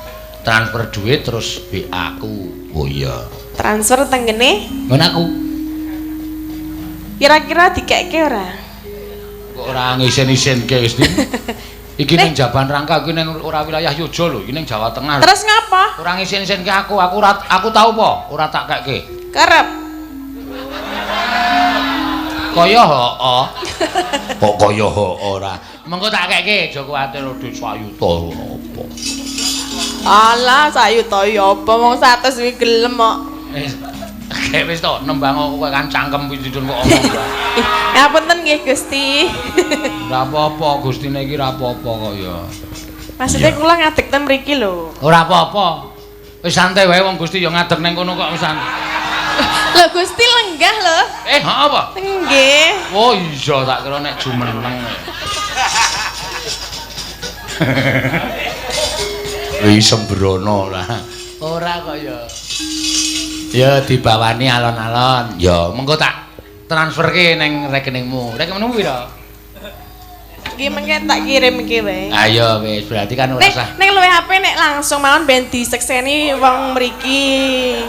transfer duit terus WA aku. Oh iya. Transfer tenggene Ngono aku. kira-kira dikekke ora? Kok ora ngisen-isenke wis. Iki ning Jaban Rangka iki ning ora wilayah Yogya lho, iki ning Jawa Tengah. Terus ngapa? Ora ngisen-isenke aku, aku ora aku tau apa? Ora tak kekke. Kerep. Kaya heeh. Kok kaya heeh ora. Mengko tak keke aja kuwatir dhuwit sayuta apa. Alah, sayuta ya apa wong 100 kuwi gelem kok. Wis kek wis to nembang kowe kan cangkem kuwi didun kok omong. Ngapunten nggih Gusti. Ora apa-apa Gustine iki ora apa-apa kok ya. Maksudnya kula ngadeg ten mriki lho. Ora apa-apa. Wis santai wae wong Gusti ya ngadeg ning kono kok wis santai. Lho Gusti lenggah lho. Heeh apa? Nggih. Oh iya tak kira nek jumeneng. Wis sembrono lah. Ora kok ya. Ya dibawani alon-alon. Ya mengko tak transferke ning rekeningmu. Rekeningmu piro? Nggih mengke tak kirim iki wae. Ayo wis berarti kan ora usah. Nek luwih HP nek langsung mawon ben disekseni wong mriki.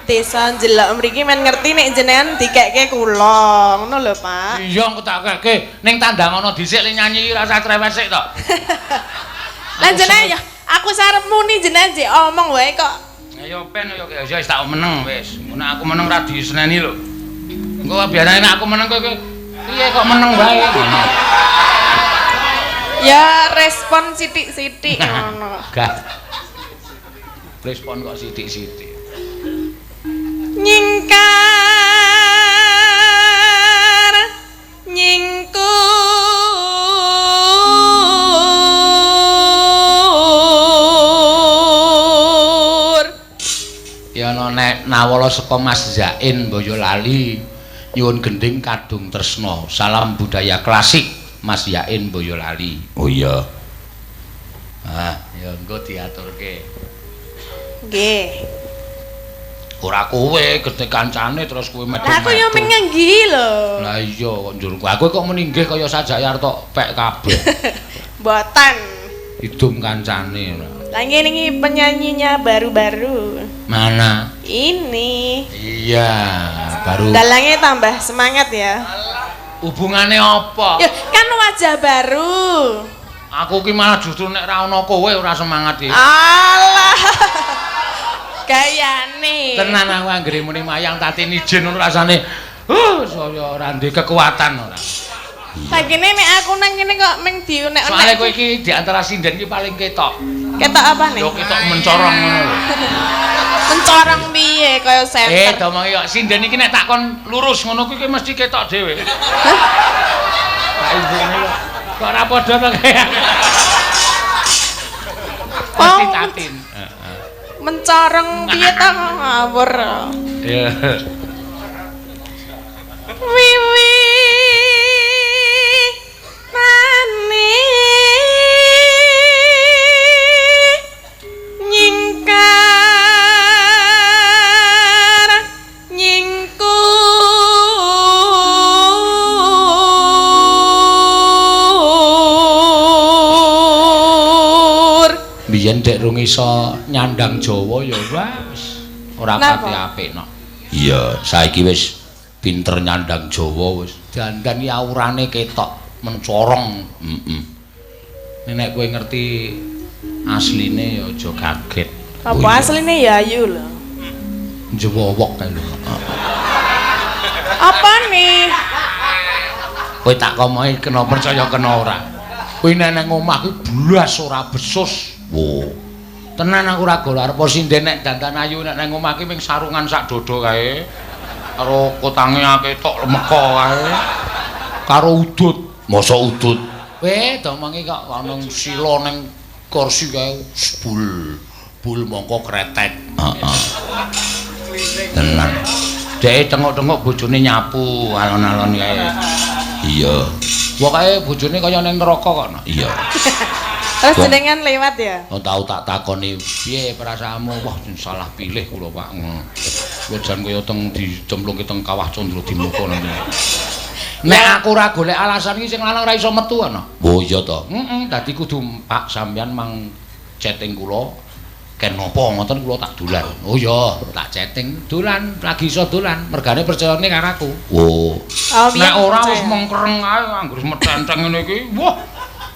Desa njelok mriki men ngerti nek jenengan dikekke kula. Ngono lho, Pak. Iya engko tak kekke ning tandang ana dhisik le nyanyi ora usah cerewet sik to. Lah jenengan ya aku sarep muni jenengan jek omong wae kok. Ayo pen yo ya wis tak meneng wis. Ngono aku meneng ra diseneni lho. Engko biasane nek aku meneng kowe piye kok meneng wae ngono. Ya respon sithik-sithik ngono. Gak. Respon kok sithik-sithik. Nyingkar nyingkur ya ana nek nawala saka Mas Zain Boyolali nyuwun gending Kadung Tresna salam budaya klasik Mas Zain Boyolali. Oh iya. Ah ya engko diaturke. Nggih. Ora kowe gedhe kancane terus kowe medhun. Lah aku yo mengenggi lho. Lah iya kok njur aku kok muni nggih kaya sajaya arep tok pek kabeh. Mboten. Idum kancane ora. Lah ngene iki penyanyinya baru-baru. Mana? Ini. Iya, baru. Dalangnya tambah semangat ya. Hubungane apa? Ya kan wajah baru. Aku ki malah justru nek ra ono kowe ora semangat iki. Alah. Gayane. Tenan aku anggere muni mayang tatine ijen ngono rasane. Saya ora ndek kekuatan ora. Lah kene nek aku nang kene kok meng diunek-unek. Soale kowe iki di antara sinden iki paling ketok. Ketok apane? Yo ketok mencorong ngono lho. Mencorong piye kaya senter. Domongi kok sinden iki nek takon lurus ngono kuwi mesti ketok dhewe. Pak ibune kok kok ora padha to kaya. Mesti tatin. Mencorong piye ta ngawur. Iya. Wiwi mane nyingkar nyingkur Biyen dek rung iso nyandang Jawa ya wis ora pati apik no. Iya, saiki wis pinter nyandang Jawa wis. Dandan iki aurane ketok mencorong. Heeh. Nek kowe ngerti asline ya aja kaget. Apa asline ya ayu lho. Njewowok kae lho. Apa nih? Kowe tak komohi kena percaya kena ora. Kowe nek nang omah kuwi blas ora besus. Wo. Tenan aku ora gol arep sinden nek dandan ayu nek nang omah ki ming sarungan sak dodo kae. Karo kotange ketok lemeka kae. Karo udut. Masa udut? Weh, domongi kok ana sila ning kursi kae bul. Bul mongko kretek. Heeh. Tenan. Dhek tengok-tengok bojone nyapu alon-alon kae. Iya. Pokoke bojone kaya ning neraka kok. Iya. Terus jenengan lewat ya? Oh, tau tak takoni piye perasaanmu? Wah, salah pilih kula, Pak. Kula jan kaya teng dicemplungke teng kawah Candra Dimuka nanti. Nek aku ora golek alasan iki sing lanang ora iso metu ana. Oh iya to. Heeh, dadi kudu Pak sampeyan mang chatting kula ken napa ngoten kula tak dolan. Oh iya, tak chatting dolan, lagi iso dolan, mergane percayane karo aku. Oh. Nek ora wis mengkereng ae anggere metenteng ngene iki. Wah.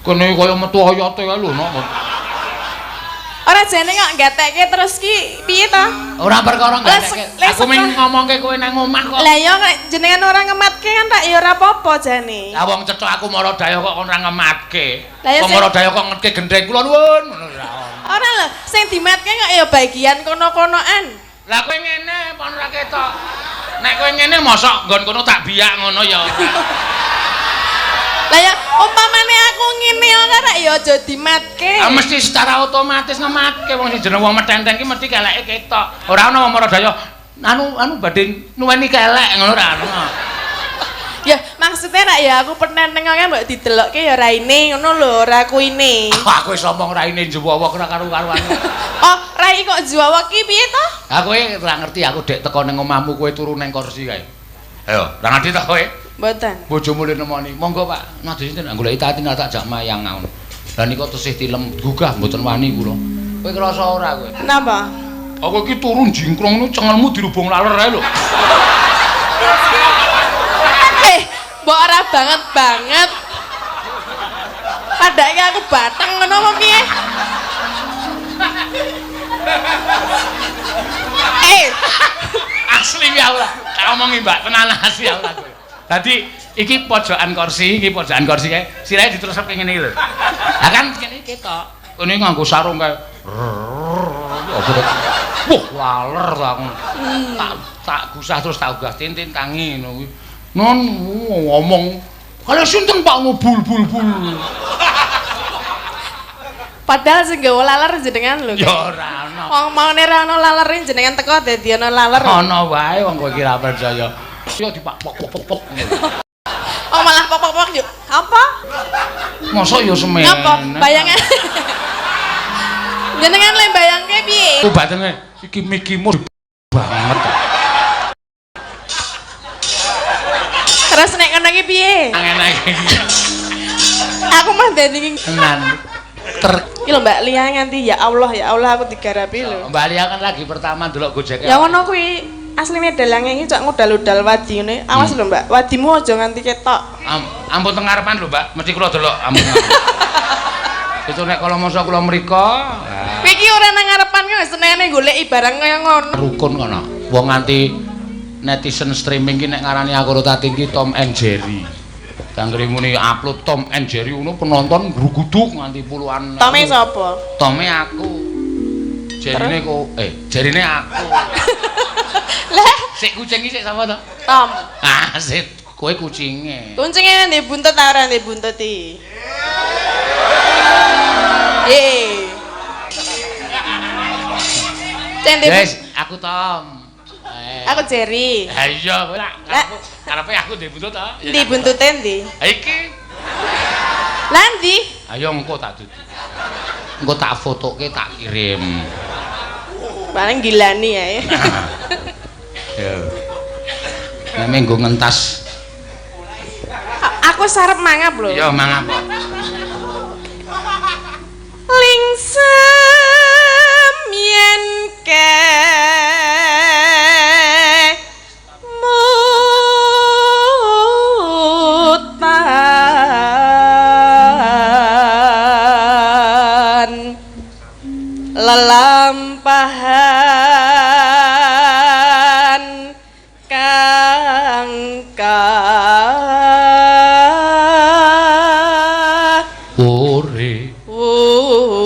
Kene kaya metu oyote kae lho, Nok. Ora jane kok gatekke terus ki piye to? Ora perkara gatekke. Lah, Aku mung ngomongke kowe nang omah kok. Lah ya nek jenengan ora ngematke kan tak ya ora apa-apa jane. Lah wong cetha aku maradaya kok ora ngematke. Lah ya Wong maradaya kok ngetke gendheng kula nuwun ngono ora ono. Ora lho, sing dimatke kok ya bagian kono-konoan. Lah kowe ngene apa ora ketok? Nek kowe ngene mosok nggon kono tak biak ngono ya ora. Lah ya umpamane aku ngene ora rak ya aja dimatke. Ah mesti secara otomatis ngematke wong sing jeneng wong metenteng ki mesti keleke ketok. Ora ono wong maradaya anu badhe nuweni kelek ngono ora ono. Ya maksudnya rak ya aku penenteng kan mbok didelokke ya raine ngono lho, ora kuine. Aku wis omong raine juwawak ora karu-karuan. Oh, rai kok juwawak ki piye to? Aku ora ngerti aku dek teko ning omahmu kowe turu ning kursi kae. Ayo, ora ngerti ta kowe? Mboten. Bojomu le nemoni. Monggo Pak, nadhe sinten goleki Tatin tak jak mayang ngono. Lah nika tesih tilem gugah mboten wani kula. Kowe krasa ora kowe? Napa? Aku iki turu jingkrong nu cengelmu dirubung laler ae lho. Mbok ora banget banget. Padake aku bateng ngono apa piye? Asli ya ora. Tak omongi Mbak, tenan asli ya ora kowe. Dadi iki pojokan kursi, iki pojokan kursi kae. Sirahe diterusake ngene iki lho. Lah kan kene ketok. Kene nganggo sarung kae. Wah, laler ta aku. Tak gusah terus tak ugah tintin tangi ngono kuwi. Non ngomong kaya sinten Pak ngobul bul bul. Padahal sing gawa laler jenengan lho. Ya ora ono. Wong maune ora ono lalere jenengan teko dadi ana laler. Ono wae wong kowe iki ra percaya. Yo dipak pok pok pok pok. Oh malah pok pok pok yuk. Apa? Mosok yo semene. Apa? Bayangan. Jenengan le bayangke piye? Ku batenge iki mikimu banget. Terus nek ngono iki piye? Angel-angel. Aku mah dadi tenan. Ter iki lho Mbak Lia nganti ya Allah aku digarapi lho. Mbak Lia kan lagi pertama ndelok Gojek. Ya ngono kuwi. Asline dalange iki cok ngudal-udal wadi ngene. Awas lho Mbak, wadimu aja nganti ketok. Ampun teng ngarepan lho Mbak, mesti kula delok ampun. Itu nek kala masa kula mriko. Kowe iki ora nang ngarepan ki wis senengane goleki barang kaya ngono. Rukun kono. Wong nganti netizen streaming ki nek ngarani aku karo Tatin ki Tom and Jerry. Danggere muni upload Tom and Jerry ngono penonton gruguduk nganti puluhan. Tome sapa? Tome aku. Jerine kok jerine aku. Lah, sik kucing iki sik sapa to? Tom. Ah, sik kowe kucinge. Kucinge ndek buntut ta ora ndek buntut iki? Wes, aku Tom. Aku Jerry. Ha iya, kowe lak karepe aku ndek buntut ta? Ndi buntute ndi? Ha iki. Lah ndi? Ayo engko tak dudu. Engko tak fotoke tak kirim. Paling gilani ya. Ya. Nek menggo ngentas. Aku sarep mangap lho. Iya, mangap. Lingsem yen ke mutan lelampahan kang uri uri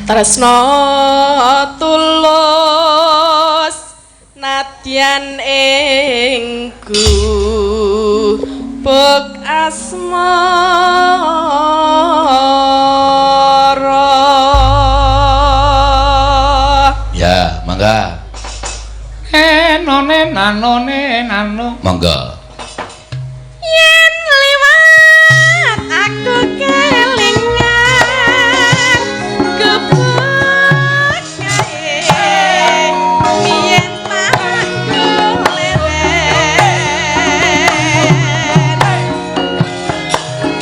tresno tulus nadyan ing gubuk asmara. Ya, mangga. Enone nanone nano. Mangga. Yen liwat aku kelingan gubuk kae yen tak leren ning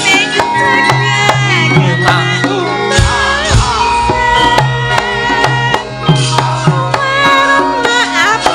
cekek aku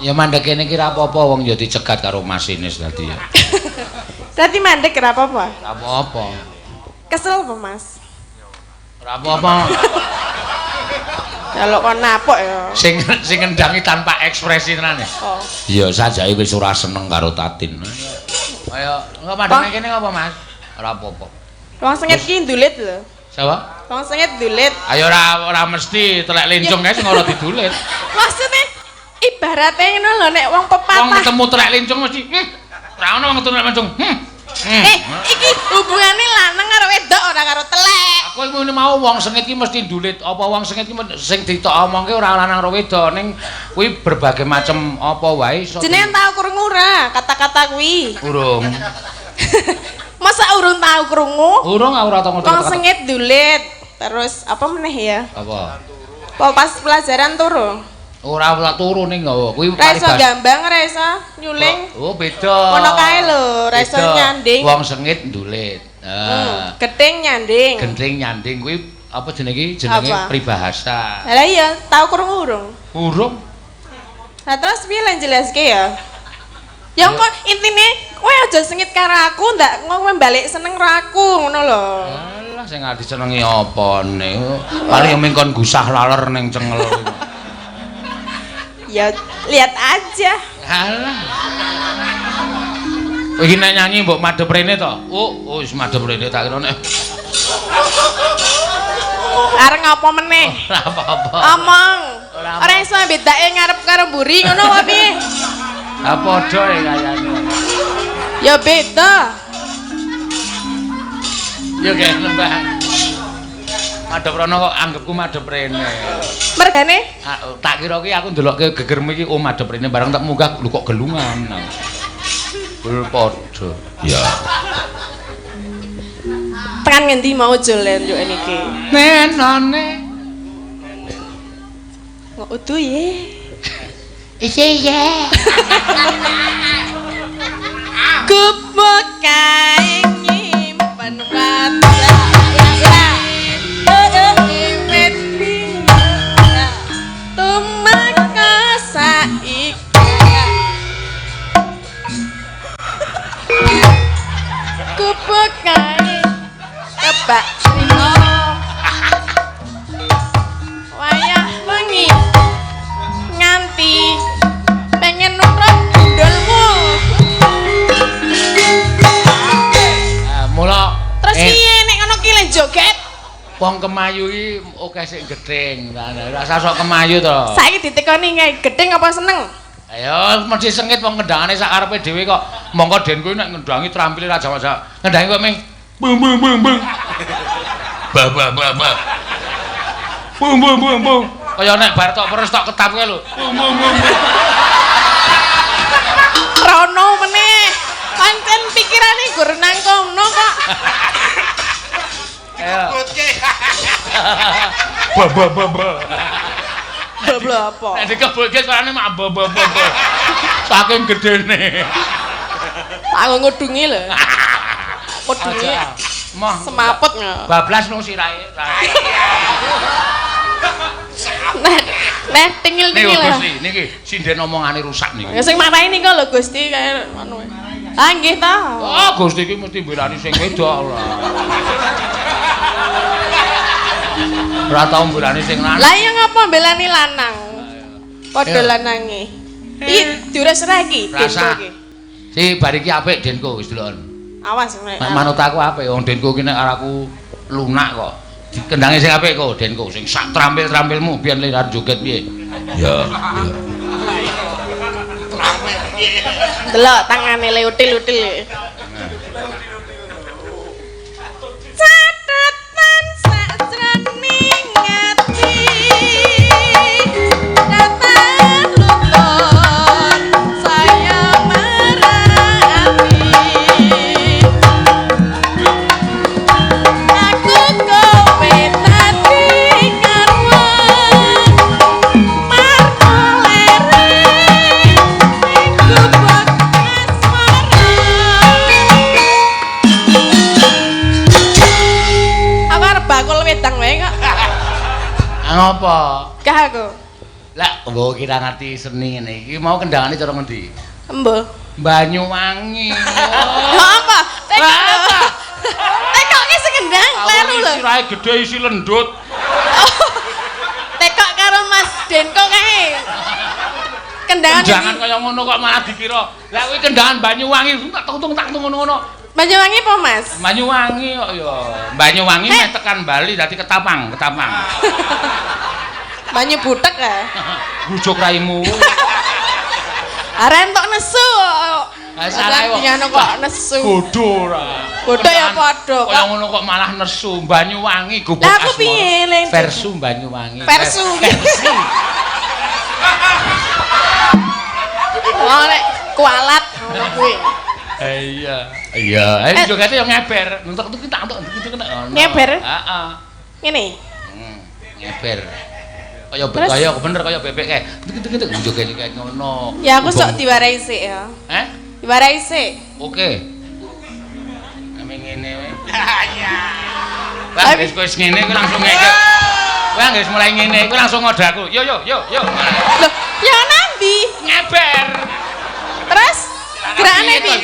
Ya mandek kene iki ra apa-apa wong ya dicegat karo masinis dadi ya. Dadi mandek ora apa-apa. Ora apa-apa. Kesel apa, Mas? Ora apa-apa. Kalau kon napok ya. Sing sing ngendangi tanpa ekspresi tenan ya. Oh. Ya sajake wis ora seneng karo Tatin. Ayo, engko mandek kene ngapa, Mas? Ora apa-apa. Wong sengit ki ndulit lho. Sapa? Wong sengit ndulit. Ayo ora mesti telek lincung kae sing ora didulit. Maksudnya ibaratnya ngono lho nek wong pepatah. Wong ketemu telek lincung mesti ora ono wong ketemu telek lincung. Iki hubungane lanang karo wedok ora karo telek. Aku iki mau wong sengit ki mesti ndulit. Apa wong sengit ki sing ditok omongke ora lanang karo wedok ning kuwi berbagai macam apa wae iso. Jenengan tau krungu ora kata-kata kuwi? Urung. Masa urung tau krungu? Urung aku ora tau ngerti. Wong sengit ndulit. Terus apa meneh ya? Apa? Apa pas pelajaran turu? Ora ora turu ning nggawa. Kuwi Ora iso gambang, ora iso nyuling. Oh, beda. Ngono kae lho, ora iso nyanding. Wong sengit ndulit. Heeh. Gething nyanding. Genting nyanding kuwi apa jenenge iki? Jenenge pribahasa. Lah iya, tau krungu urung? Urung. Lah terus piye lan jelaske ya? Ya kok intine kowe aja sengit karo aku, ndak kowe balik seneng karo aku ngono lho. Alah sing arep disenengi apane? Paling yo mung kon gusah laler ning cengel. Ya lihat aja. Alah. Iki nek nyanyi mbok madhep rene to? Oh, wis madhep rene tak kira nek. Arep ngapa meneh? Ora apa-apa. Omong. Ora iso bedake ngarep karo mburi ngono apa piye? Ha padha ya kayane. Ya beda. Ya kae lembah. Madhep rono kok anggepku madhep rene. Mergane? Tak kira ki aku ndelokke gegermu iki oh madhep rene bareng tak munggah lho kok gelungan. Bul padha. Ya. Tekan ngendi mau jolen yo niki? Nenone. Kok udu ye. Iya iya. Gubuk kae nyimpen wajah. Tumeka saiki. Gubuk kae kebak trimo. Wayah wengi nganti pengen nurut gundulmu. Mula terus piye nek ngono ki le joget? Wong kemayu iki akeh sing gething. Rasa sok kemayu to. Saiki ditekoni kae gething apa seneng? Ayo mesti sengit wong ngendangane sak karepe dhewe kok. Mongko den kuwi nek ngendangi trampile ra jamak-jamak. Ngendangi kok ming bung bung bung bung. Bah bah bah bah. Bung bung bung bung. Kaya nek bar tok peres tok ketap kae lho. Bung bung bung. Rono meneh. Pancen pikirane gur nang kono kok. Dikebutke. Ba ba ba ba. Ba apa? Nek dikebutke suarane mak ba ba ba. Saking gedene. Tak ngudungi lho. Kudungi. Moh semaput. Bablas nang sirahe. Nah, nah tingil-tingil. Niku Gusti, niki sinden omongane rusak niki. Ya sing marahi niku lho Gusti kaya anu. Ah nggih ta. Oh, Gusti iki mesti mbelani sing wedok ora. Ora tau mbelani sing lanang. Lah iya ngapa mbelani lanang? Padha lanange. Iki diures ra iki Denko iki. Si bar iki apik Denko wis deloken. Awas nek manut aku apik wong Denko iki nek aku lunak kok. Dikendangi sing apik kok Denko sing sak trampil-trampilmu biyen le arep joget piye. Ya, ya. Delok tangane le util-util. Catatan sakjroning ati. Datan lutut saya marati. Aku kowe dadi karwan. Marko lere gubuk asmara. Aku arep bakul wedang wae kok. Ah ngopo? Gah aku. Lah, mbok kira ngerti seni ngene iki mau kendangane cara ngendi? Embo. Banyuwangi. Lho apa? Tekok. Lah, apa? Tekok ki sing kendang kleru lho. Sirahe gedhe isi lendut. Tekok karo Mas Denko kae. Kendangan Kendangan kaya ngono kok malah dikira. Lah kuwi kendangan Banyuwangi tak tung tak tung ngono-ngono. Banyuwangi apa, Mas? Banyuwangi kok ya. Banyuwangi meh tekan Bali dadi Ketapang, Ketapang. Banyu butek ya. Bujuk raimu. Arek entuk nesu. Ah, salah kok. Ngono kok nesu. Bodho ora. Bodho ya padha Kaya kok. ngono kok malah nesu. Banyuwangi gubuk Lah aku asmara. piye, Leng? Versu Banyuwangi. Versu. Versi. Wong nek kualat ngono kuwi. Iya. Iya, ayo jogete yo ngeber. Entuk entuk tak entuk entuk entuk ngono. Ngeber? Heeh. Ngene. Ngeber. Kaya Terus? kaya bener kaya bebek kae. Entuk entuk entuk jogete kae ngono. Ya aku sok diwarai sik ya. Eh? Diwarai sik. Oke. Ame ngene wae. Iya. Wah, wis wis ngene kuwi langsung ngeke. Wah, wis mulai ngene kuwi langsung ngode aku. Yo yo yo yo. Loh, ya nambi. Ngeber. Terus gerakane piye?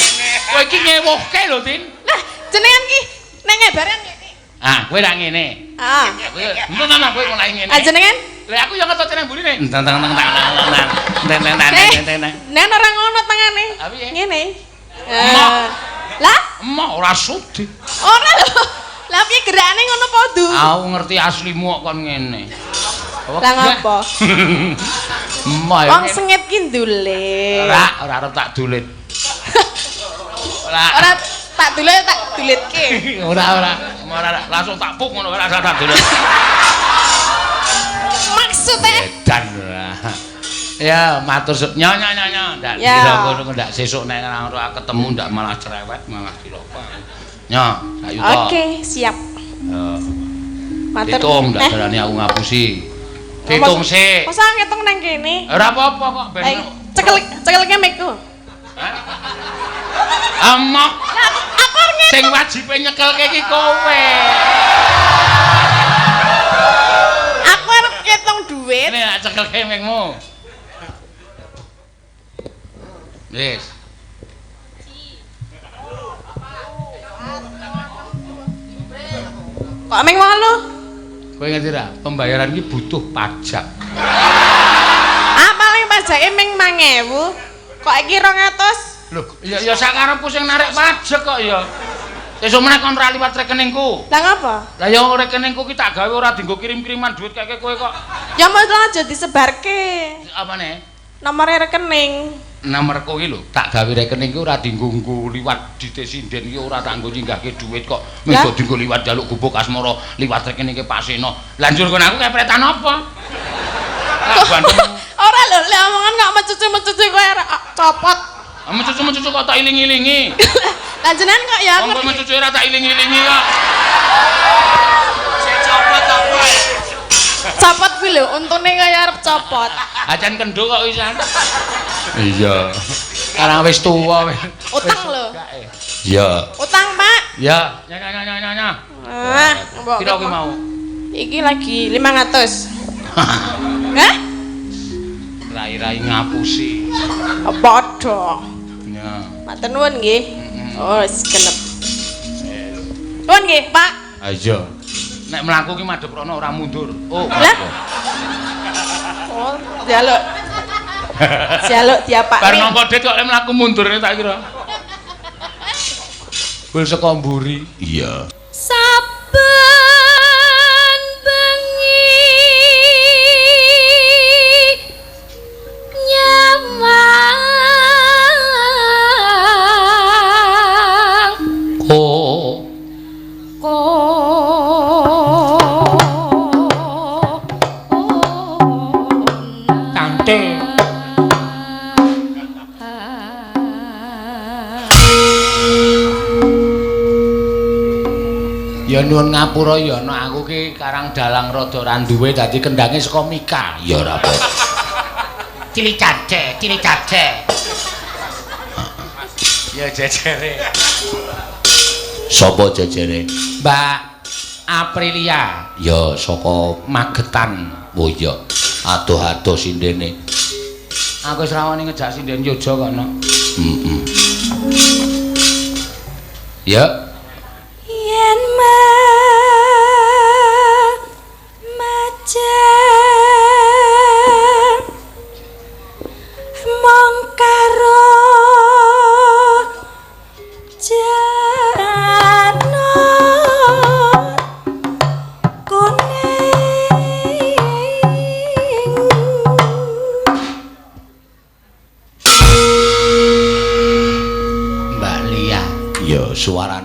Kowe iki ngewuhke lho, Tin. Lah, jenengan ki nek ngebaran ngene. Ah, kowe ra ngene. Ah. Kowe entuk nang kowe mulai ngene. Ah jenengan? Lah aku yo ngetot nang mburine. Teng teng teng teng teng teng teng teng teng teng. Nek ora ngono tangane. Ah, piye? Ngene. Emoh. Ah. Lah, Emoh ora sudi. ora lho. Lah piye gerakane ngono padha? Aku ngerti aslimu kok kon ngene. Lah ngopo? Emoh. ya Wong ngene. sengit ki ndulit. Ora, ora arep tak dulit. Ora. Ora tak dulit tak dulitke. Ora ora. Ora langsung tak puk ngono ora tak dulit. Maksude Edan ora. Ya, matur nyo nyo nyo nyo. Ndak Ya. dikira ngono ndak sesuk nek ora ketemu ndak malah cerewet malah cilaka. Nyo, sak yuta. Oke, siap. Ya. Matur. Hitung ndak Eh, berani aku ngapusi. Hitung sik. Masa ngitung nang kene? Ora apa-apa kok ben. Eh, cekel cekelke mikku. Hah? Amok Lah, aku arep ngitung. sing wajibe nyekelke iki kowe. Aku arep ngitung duit. Ini tak cekelke mingmu. Wis. Kok ming 8? Kowe ngerti ra? Pembayaran iki butuh pajak. Ah, paling pajake ming 1000. Kok iki 200? Loh, ya ya sakarepku sing narik pajak kok ya. Sesuk meneh kon ora liwat rekeningku. Lah ngapa? Lah ya rekeningku ki tak gawe ora dienggo kirim-kiriman duit keke kowe kok. Ya mau aja disebarke. Apane? Nomore rekening. Nomorku ki lho, tak gawe rekening ki ora dienggo nggo liwat dite sinden ki ora tak nggo nyinggahke duit kok. Lah? Mung dienggo liwat njaluk gubuk asmara, liwat rekeningke Paseno. Lah njur kon aku kepretan apa? Lah bandem Ora lho, lek omongan kok mecucu-mecucu kowe arek copot. mecucu-mecucu kok tak iling-ilingi. Lah jenengan kok ya Wong aku kowe mecucu ora tak iling-ilingi kok. copot kuwi lho, untune kaya arep copot. Ajan kendho kok wisan. Iya. Sekarang wis tuwa wis. Utang lho. Iya. Utang, Pak. Ya, ya ya ya ya ya. Ah, mbok. Piro kuwi mau? Iki lagi 500. Hah? Rai-rai ngapusi. Padha. Ya. Matur nuwun nggih. Oh, wis genep. Nuwun nggih, Pak. Ayo. Nek mlaku ki madhep rono ora mundur. Oh. Lah? Oh, njaluk. Njaluk diapakne. Bar nampa dit kok lek mlaku mundur tak kira. Bul saka mburi. Iya. Saben bengi nyamang Ko. ko Tante. Ya nuwun ngapura ya ana aku ki karang dalang rada ra duwe dadi kendhange saka Mika. Ya ora apa. Cilik cace, cilik cace. Ya jejere. Sapa jejere? Mbak Aprilia. Ya saka Magetan. Oh iya. Adoh-adoh sindene. Aku wis rawani ngejak sinden Yojo kok, Nok. Heeh. Ya. Yen maca mong karo janur kuning. Mbak Lia. Ya, suarane